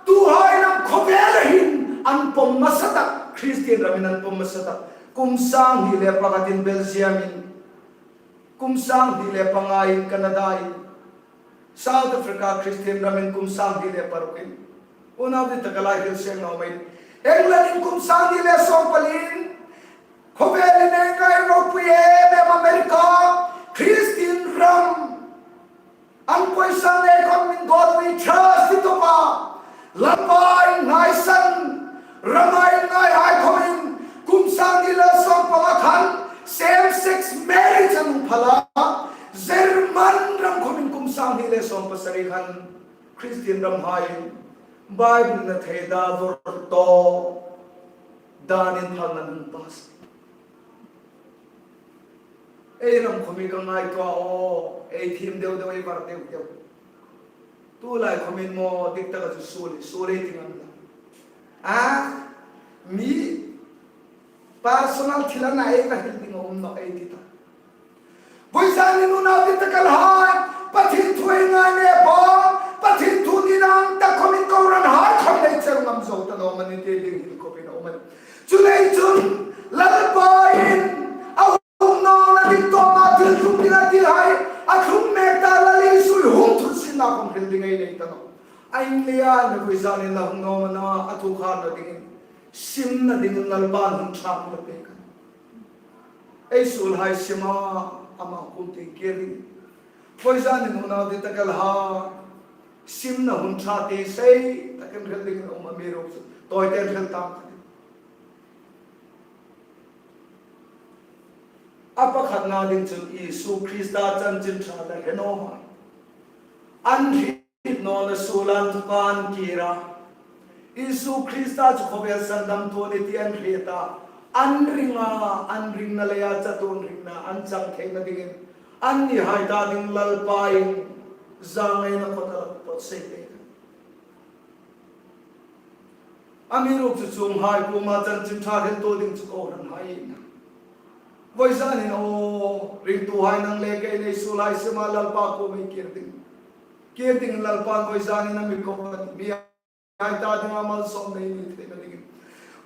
tu hai lam khawvel hin an pawm hmasa tak, Kristien ramin an pawm hmasa tak. Kum sang hni le pakhatin Belgium in, kum sang hni le pangaiin Canada in, South Africa Christian ramin kum sang hni le parukin. Unau dit taka lai hril seng naw mei. England in kum sang hni le sawmpaliin, khawvelin ei ngai ropui em em America Christian ram. An poisa nei khawmin God we trust ti tawpa, Lalpa inngai san, rama inngai hai khawmin, kum sang hni le sawmpanga khan same sex marriage an phal a, German ram khawmin kum sang hni le sawmpasari khan Christian ram hai Bible-in a theida vawrto danin phalna an pass. Ei ram khawm hi ka ngaituo a, ei thiem deu deu, ei var deu deu. Tulai khawmin maw dik taka chu suol, suol ei ti ngam la. A, mi personal thil a na ei va hril ding a um nawh ei ti ta. Vawizanin unau dit taka lai, Pathien thu ei ngai le pa, Pathien thu ni nang tak khawmin kohran hai khawm ei chel ngam zo ta naw am a ni ti ding hril khawpin a um a nih. Chuleiin chun Lalpa'n a hung nawna ding tawka thil tlung ding a ti hai, a tlung mek ta Lal Isu hung thut sinna khawm hril ding ei nei ta nawh. A inleia na vawizanin a hung nawna a thu kharna dingin, simna dingin Lalpa'n hun ṭha a mi pek a. Ei suol hai sima ama kuom tieng kir ding. Vawizanin unau dit taka lai, simna hun ṭha ti sei takin hril dingin a um a, amiruokchu tawiten hril tang ka ti. A pakhatna ding chun Isu Krista chanchin ṭha le hre naw hai an hriet nawna suola an kir a. Isu Krista chu khawvel sandamtu a nih ti an hriet a. An ring a, an ringna leia chatuon ringna an chang theina dingin anni hai ta ding Lalpa'n zangaina khawta la pawt sei pek. Amiruokchu chuonghai kuoma chanchin ṭha hriltu ding chu kohran hai a nih. Vawizanin aw, ringtuhai nang le kei ei suol hai sima Lalpa kuomah kir ding. Kir dingin Lalpa'n vawizanin a mi ko a nih. Mihai ta dinga malsawmna ei nei theina dingin.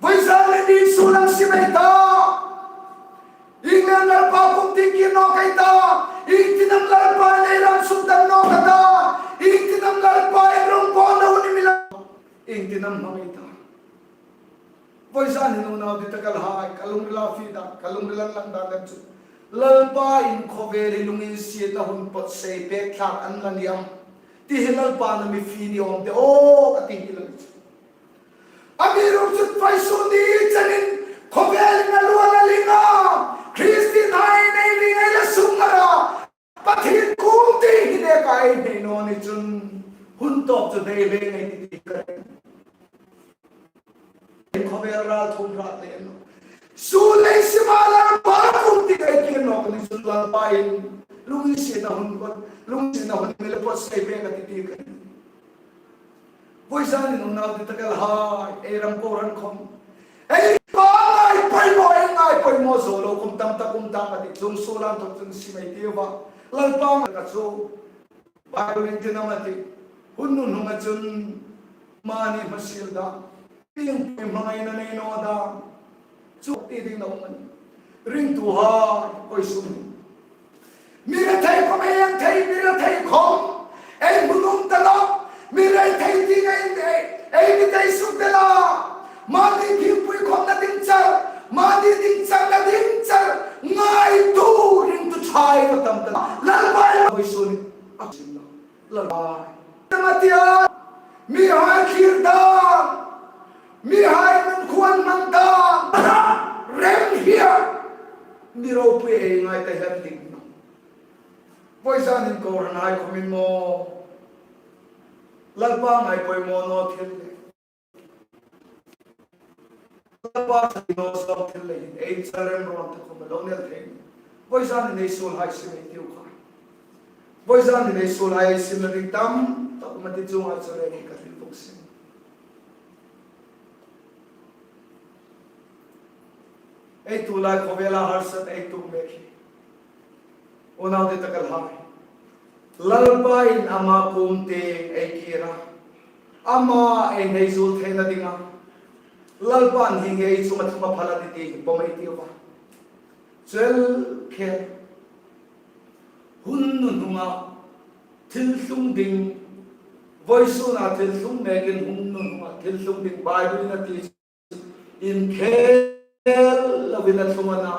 Vawizanin Isu lam sim ei ta. Ieng am Lalpa kuom tieng kir nawk ei ta. Iengtin am Lalpa'n ei ram sukdam nawk a ta. Iengtin am Lalpa'n rongbawlna hun a mi la. Iengtin am hmang ei ta. Vawizanin unau dit taka lai, ka lungrila fie dan, ka lungrila lang dan lem chu, Lalpa'n khawvel hi lunginsietna hun pawt sei pek thlak an la ni am ti hi Lalpa'n a mi fie ni awm de aw ka ti hi lang chu. Amiruokchu vawisun ni chenin khawvelin a luong a ling a, Kristien hai ei ring ei la sung a ra, Pathien kuom tieng hi neka ei nei naw ni chun, hun tawp chu dei ve ngei ti ti ka ring. Khawvel ral thum ral le no. Suol ei sima Lalpa kuom tieng ei kir nawk ni chun Lalpa'n lunginsietna hun pawt, lunginsietna hun a mi la pawt sei ve ka ti ti ka ring. Vawizanin unau dit taka lai, ei ram kohran khawm, ei pa ngai poimaw, ei ngai poimaw zo lo kum tam tak um ta ka ti, chuong suola inthawk chun sim ei tiu a. Lalpa ngai ka chu, Bible-in iengtin am a ti, hun hnuhnunga chun mani hmasiel dam, piengpui hmangaina nei naw dam, chu ti ding a um a nih. Ringtuhai, koi sung. Mi rethei khawm ei ang thei, mi rethei khawm ei hmu nuom ta nawh. Mi rethei ding ei, ei, ei mi thei suk de la. Mani piengpui khawmna ding char, mani ding char, na ding char ngaitu ringtu ṭha ei tam ta. Lalpa ei vawisun a sim nawh. Lalpa ei. Tama tia, mihai thlir dam, mihai nun khuan hmang dam, rem hia, mi ropui ei ngai ta hian ding nawh. Vawizanin kohranhai khawmin maw, Lalpa ngai poimaw naw thil le, Lalpa ṭha naw zawng thil le hin ei char remruat te khawm a lo nei thei. Vawizanin ei suolhai sim ei tiu kha. Vawizanin ei suolhai ei simna ding tam tak um a ti chuong a, chuleiin ka hril bawk si. Ei tulai khawvela harsat ei tuok mek hi, unau dit taka lai, Lalpa'n ama kuom tieng ei kir a, ama ei hnai zuol theina dinga, Lalpan hi ngei chunga thlunga phal a ni ti hi pawm ei tiu a. Chel khe hun nun hnunga thil thlung ding, vawisuna thil thlung mekin hun nun hnunga thil thlung ding Bible-in a ti. Inkhel lovin a thlung a na.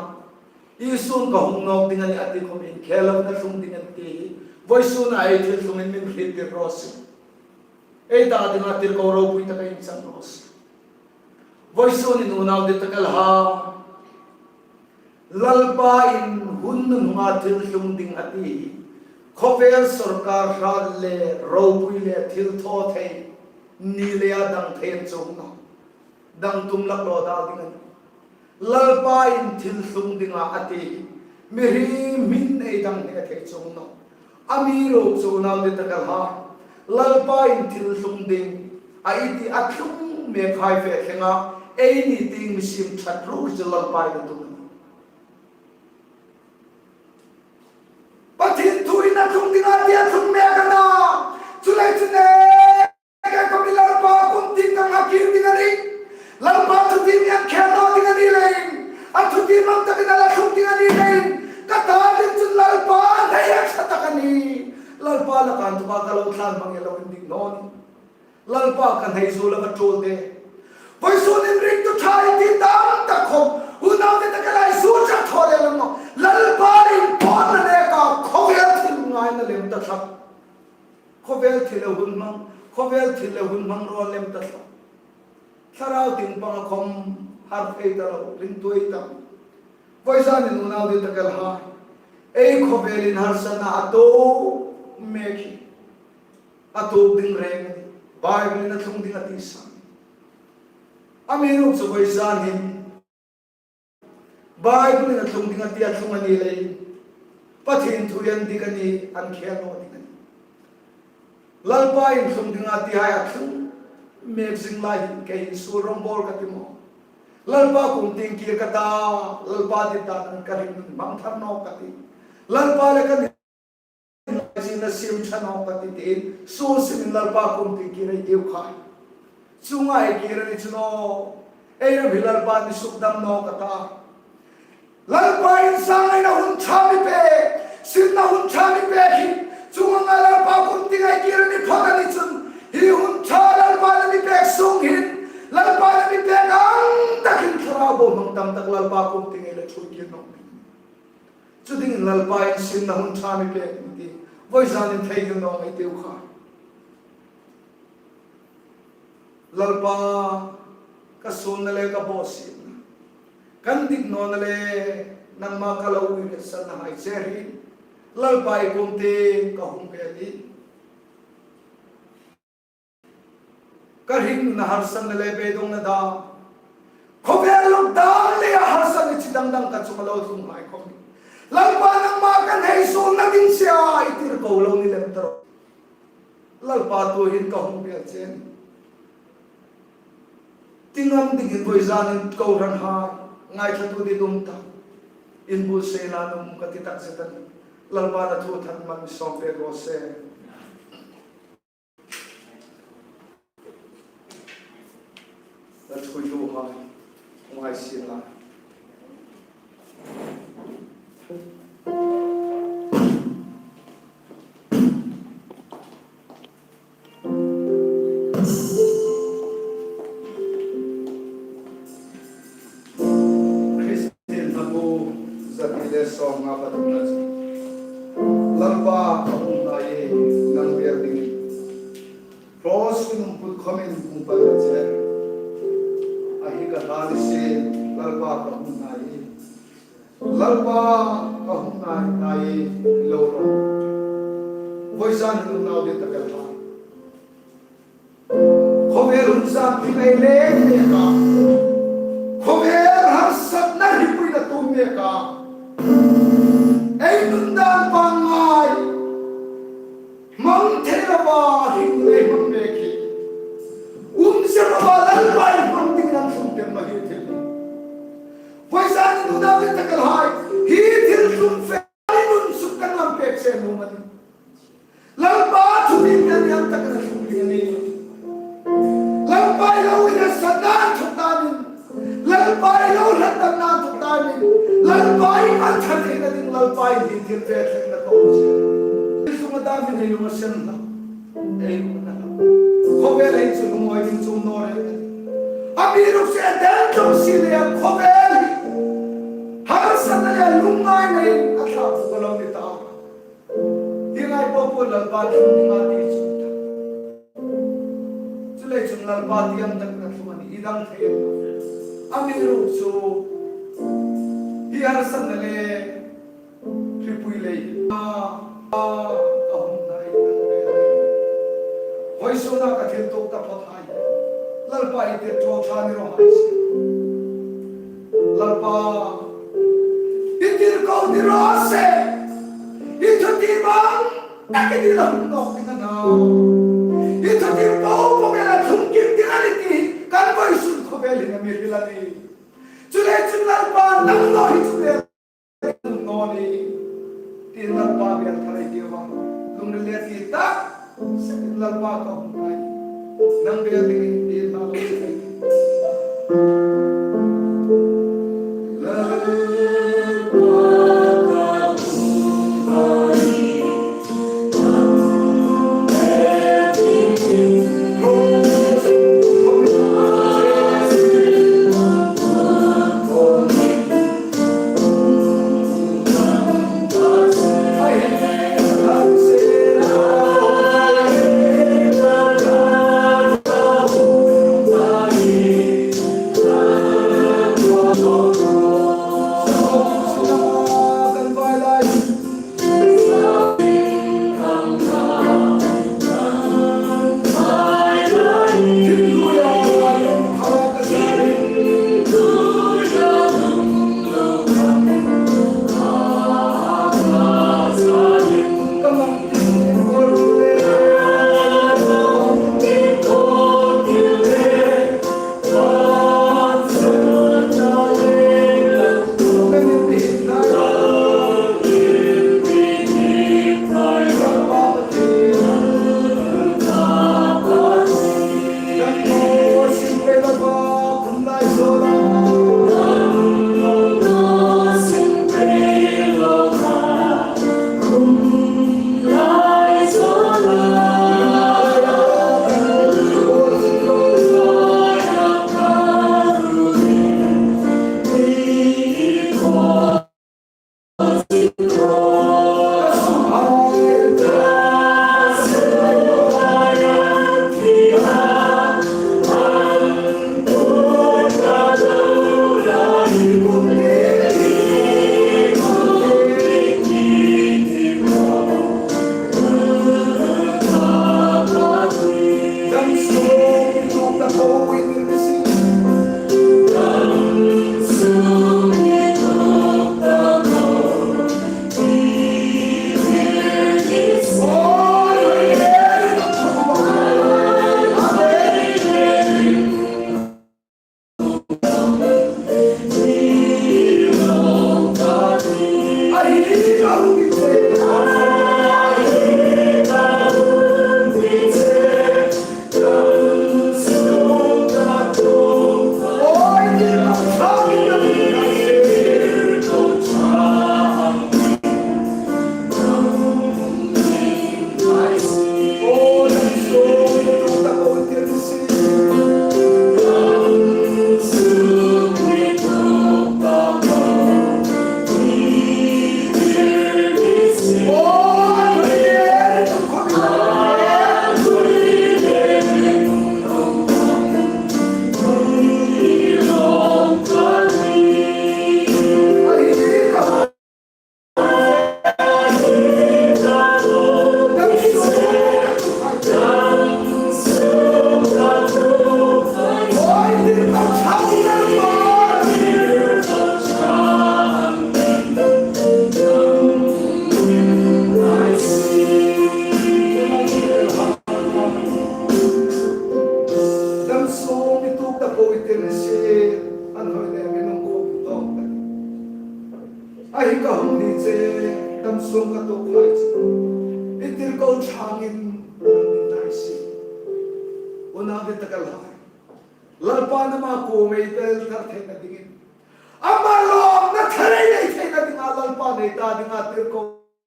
Isun ka hung nawk ding a nih a ti khom inkhel lovin a thlung ding a nih ti hi vawisuna ei thil thlungin min hriettir raw se. Ei ta dinga tirko ropui taka inchang raw se. Vawisun in unau dit tak el ha. Lalpa'n hun nun hnunga thil thlung ding a ti hi khawvel sawrkar hrat le ropui le thil thaw thei ni leia dang thei an chuong naw. Dang tum lak lo dal ding a nih. Lalpa'n thil thlung dinga a ti hi mihriem hin ei dang hneh thei chuong naw. Amiruokchu unau dit tak el ha, Lalpa'n thil thlung ding a ti a thlung mekhai ve thlenga, eini tieng mi siem ṭhat ruok chu Lalpa'n a tum a nih. Pathien thuin a thlung ding a ti a thlung mek a na. Chuleiin chu ne, ka khawm hi Lalpa kum tieng ka ngha kir ding a nih. Lalpa thutiem inkhel naw ding a ni leiin, a thutiem ang takin a la thlung ding a ni leiin, ka ta ding chun Lalpa hnai a ṭha tak a nih. Lalpa laka inthawka ka lo tlan hmang el lo indik naw nih. Lalpa ka hnai zuol a va ṭul de. Vawisun in ringtu ṭha ei ti tam tak khom, unau dit tak el ha, ei zuol ṭha thaw le lo naw. Lalpa inpawlna neka khawvel thil ngaina lem ta tlat. Khawvel thil le hun hmang, khawvel thil le hun hmang raw lem ta tlat. Thlarau tieng panga khom har thei ta lo, ringtu ei tam. Vawisun in unau dit tak el ha, ei khawvelin harsatna a tuok mek hi a tuok ding reng a nih. Bible-in a thlung ding a ti sa. Amiruokchu vawisun hin Bible-in a thlung ding a ti a thlung a ni leiin, Pathien thu indik a ni, inkhel naw ding a nih. Lalpa'n thlung ding a ti hai a thlung mek zing lai hin kei hin suol rawng bawl ka ti maw. Lalpa kum tieng kir ka ta, Lalpa dit dan ka hringnun hmang thar nawk ka ti. Lalpa le ka ni zingna siem ṭha nawk ka ti tiin, suol siemin Lalpa kum tieng kir ei tiu khai. Chuong ang ei kir a ni chu naw, ei ram hi Lalpa'n mi sukdam nawk a ta. Lalpa insang ngaina hun ṭha mi pek, sirna hun ṭha mi pek hi, chuong anga Lalpa kum tieng ei kir a ni phawt a ni chun, hi hun ṭha Lalpa'n a mi pek sung hin, Lalpa'n a mi pek ang takin thlarau bohmang tam tak Lalpa kum tieng ei la ṭhuoi kir nawk. Chu dingin Lalpa insang ngaina hun ṭha mi pek ti, vawisun in theinghil naw ei tiu kha. Lalpa, ka suolna le ka bawsietna, ka indik nawna le nangma ka lo uiretsanna hai che hi, Lalpa, i kuom tieng ka hung ve a nih. Ka hringnuna harsatna le beidongna dam, khawvel lockdown leia harsatna chi dang dang ka chunga lo tlung hai khom, Lalpa, nangma ka hnai suolna ding che a, i tirko lo ni lem ta rawh. Lalpa, tuhin ka hung biek che a nih. Ti ngam dingin vawisun in kohranhai, ngaithlatu ditum tak, inbuotsaina nuom ka ti takzet a nih. Lalpa'n a thu ṭha hmang sawm pek raw se. La ṭhuoituhai, hung hai sien la. Kristien hnabu zahni le sawmnga pathumna chu, Lalpa, ka hung hnai, nang biek dingin. Cross-in um put khomin hung pan che. A hi ka hla ni sien, Lalpa, ka hung hnai. Lalpa, ka hung hnai, hnai lo ro. Vawisun in unau dit tak el ha. Khawvel hun zan ti ei leng mek a, khawvel harsatna hrietpuina tum mek a, ei nun dan pangngai hmang thei lova hringnun hmang mek hi, umzie lova Lalpa hmang dingin an tlung pek ma hi thil. Vawisun in unau dit tak el hai, hi thil tlung fe, ei nun suk kan lam pek che nuom a nih. Lalpa, thutiem inang tak ka tlung ding a nih. Lalpa, i lo uiretsan dan thut danin, Lalpa in an ṭhat theina ding, Lalpa in hi thil ve thlengna ko. Ei lunga dam in ei lunga sem na. Ei lunga na. Khawvel ei chu lungawi ding chu naw reng. Amiruokchu Eden tlawm si le khawvel hi harsatna le lungngaina in a thlak bawk a lo ni ta. Hi ngai po po Lalpa tlung ding a ti chu. Chuleiin chun Lalpa tiang tak na tlung a ni, i dang thei. Amiruokchu hi harsatna le hripui lei a, a, ka hung ngai. Vawisuna ka thil tuok ta phawt hai. Lalpa i tirko ṭha ni raw hai se. Lalpa, i tirko ni raw se. I thutiem ang tak i ti la hung nawk ding a na. I thutiem po po mi la tlung kim ding a ni ti kan vawisun khawvel hin a mi hril a nih. Chuleiin chun Lalpa, nang naw hi chu le naw ni. Ti Lalpa biel thar ei ti vang. Lungril le ti tak. Lalpa ka hung ngai. Nang biel dingin ti Lalpa. Dam sung i tuok ta po i ti ni si, an hoi le mi nung ko tawk ta. A hi ka hung ni che, dam sung ka tuok hai che. I tirko ṭhangin, nai si. Unau ding tak el hai. Lalpan ama kuomah ei tel thar theina dingin. Ama lawmna tharai nei theina dinga Lalpan ei ta dinga tirko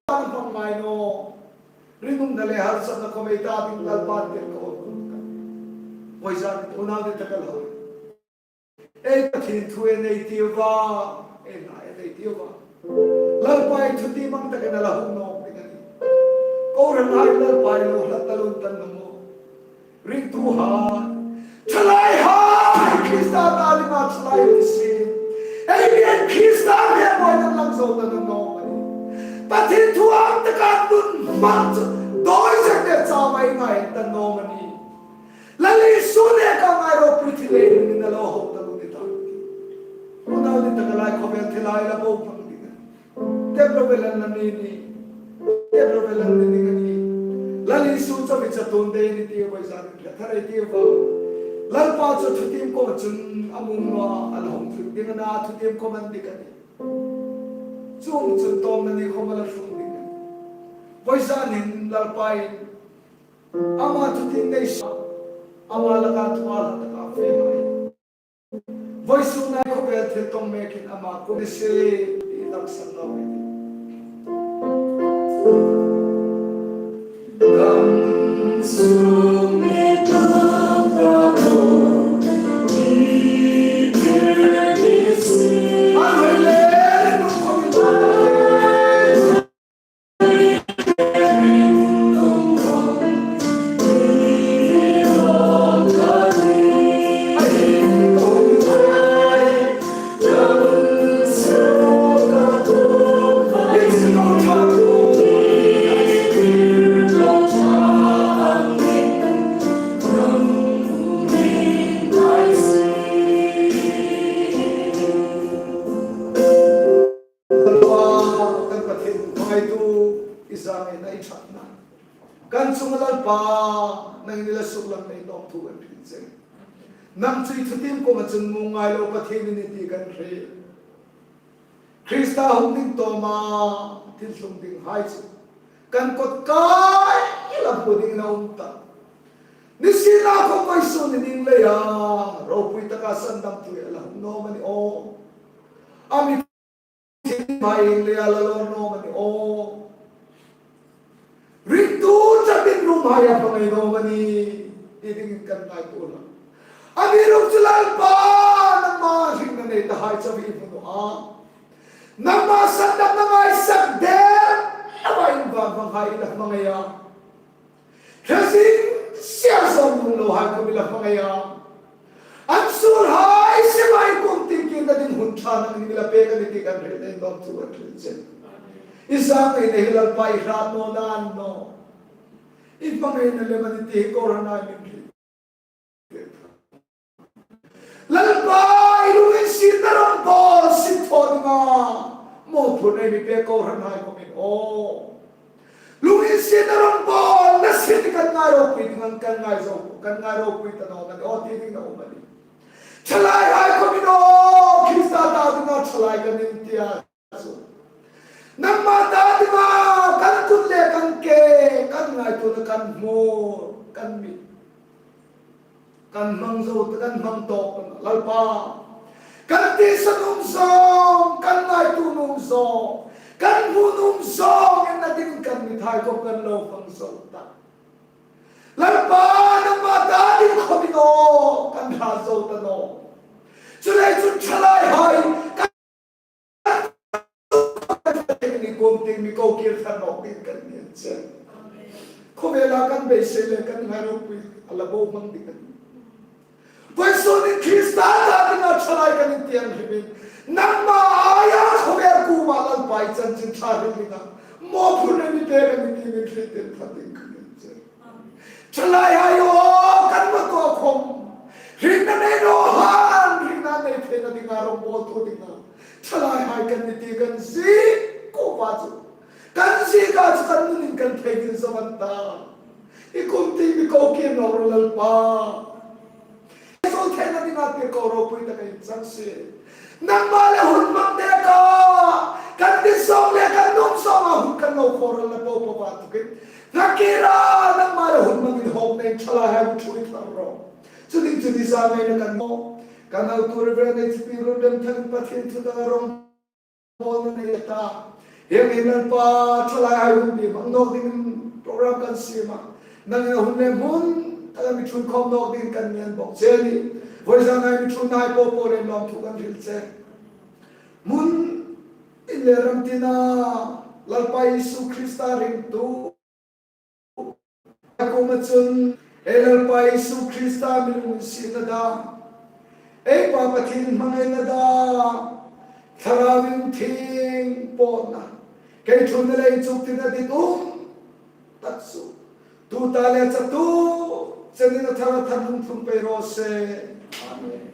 a hmang ngai naw. Ringumna le harsatna khom ei ta ding Lalpan tirko. Voisun unau ni taka lo. Ei Pathien thu ei nei tiu a, ei na ei nei tiu a. Lalpa ei thu ti mang takin a la hung nawk ding a nih. Kohranhai Lalpa ei lo hlat ta lum ta naw maw. Ringtuhai, thalaihai, Krista ta dinga thalai ni si. Ei lien Krista hmel buoina lang zo ta naw maw. Pathien thu ang taka nun hmang chu, doi zek te chau mai ngai ta naw maw. Lal Isu neka ngai ro pui thi le ni na lo ho ta lo ni ta. Unau ni taka lai khawvel thilai la bo phang ding. Tep lo velan na ni ni. Tep lo velan ni ni ni. Lal Isu chu mi cha tun de ni ti vai zan ni tharai ti va. Lalpa chu thutiem ko chun a mung naw a la hung thut ding na thutiem ko man ding a nih. Chung chun tawm na ni khom a la hung ding. Voisun hin Lalpa in ama thutiem nei sa, ama laka thu a la taka fe mai. Voisun nai khawvel thil tawng mekin ama kuom ni si, i dam san lo ni. Dam sung ni ta ta lo, i kir ni si. Hallelujah. Lalpa, kan Pathien, hmangaitu, i zangin a i ṭhatna. Kan chunga Lalpa, nangin i la suklang nei tawk thu kan hril che. Nang chu i thutiem kuoma chun mung ngai lo Pathien i nih ti kan hril. Krista hung ding tawma thil tlung dinghai chu kan kot kai la hmu dingin a um ta. Nisienlakhom vawisun ni ding leia ropui taka sandamtu a la hung naw maw ni aw. A mi thim hai leia la lo naw maw ni aw. Ringtu chatin rum hai a hmangai naw maw ni, ti dingin kan ngaituo a. Amiruokchu Lalpa, nangma hringna nei tahai chauh i hmu naw a. Nangma sandamna ngaisak der, a vai in vang vang hai i la hmangai a. Thla zing sia zawm hung lo hai khom i la hmangai a. An suol hai sia mai kuom tin kir na ding hun ṭha nangin i la pek a nih ti kan hril nei tawk thu kan hril che. I zang ei nei hi Lalpa i hrat naw nan naw. I hmangaina lem a nih ti kohran ai min hril. Lalpa i lunginsietna rawngbawl sin thaw dinga mawphurna mi pek kohran hai khom i nih aw. Lunginsietna rawngbawl na sin kan ngai ropui ding an kan ngai zo, kan ngai ropui ta naw maw ni aw ti ding a um a nih. Thalaihai khom i nih aw, Krista ta dinga thalai kan nih ti a. Nangma ta dinga kan kut le kan ke, kan ngaituona kan hmur, kan mit, kan hmang zo, kan hmang tawk Lalpa. Kan tisa nuom zawng, kan ngaituo nuom zawng, kan hmu nuom zawng, inna ding kan mithai khom kan lo hmang zo ta. Lalpa, nangma ta ding khom i nih aw, kan hrat zo ta naw. Chuleiin chun thalaihai kan ni kuom tin mi ko kir khan nawk ding kan ni che. Khawvela kan beisei le kan ngai ropui a la bo hmang ding a nih. Vawisun ni Krista ta dinga thalai kan nih ti ang hrimin. Nangma aia khawvel kuoma Lalpa i chanchin ṭha hril dinga mawphurna mi pek a nih ti min hriet tir ṭha ding kan ni che. Thalaihai aw, kan mawtaw khom hringna nei naw han, hringna nei theina dinga rawngbawl tu dinga thalaihai kan nih ti kan ziek kuoma chu, kan ziek a chu kan nunin kan thei ding zo an ta. I kum ti mi ko kir naw ro Lalpa. Zo theina dinga tirko ropui taka inchang sien. Nangma le hun hmang neka kan dit zawng le kan nuom zawnga hun kan lo khawral la po po va tukin. Nakira nangma le hun hmangin hawm nei thalaihai thu i thar ro. Chu ding chu ni sa mai na kan mo. Kan hotu Reverend H P Rundemthang Pathien thu taka rongbawlna nei ta. Hieng hin Lalpa, ṭhalaihai hun bi hmang nawk dingin program kan siem a. Nangin a hun le hmun taka mi ṭhun khawm nawk dingin kan ngen bawk che a nih. Vawisun a mi ṭhunnahai po po le lawmthu kan hril che. Hmun tin le ram tina Lalpa Isu Krista ringtu a kuoma chun, ei Lalpa Isu Krista mi lunginsietna dam, ei Pa Pathien hmangaina dam, Thlarau Inthieng pawlna, kei ṭhunna le inchuktirna ditum tak chu tuta le chatuon chenin a thar a tharin hung tlung pei raw se. Amen.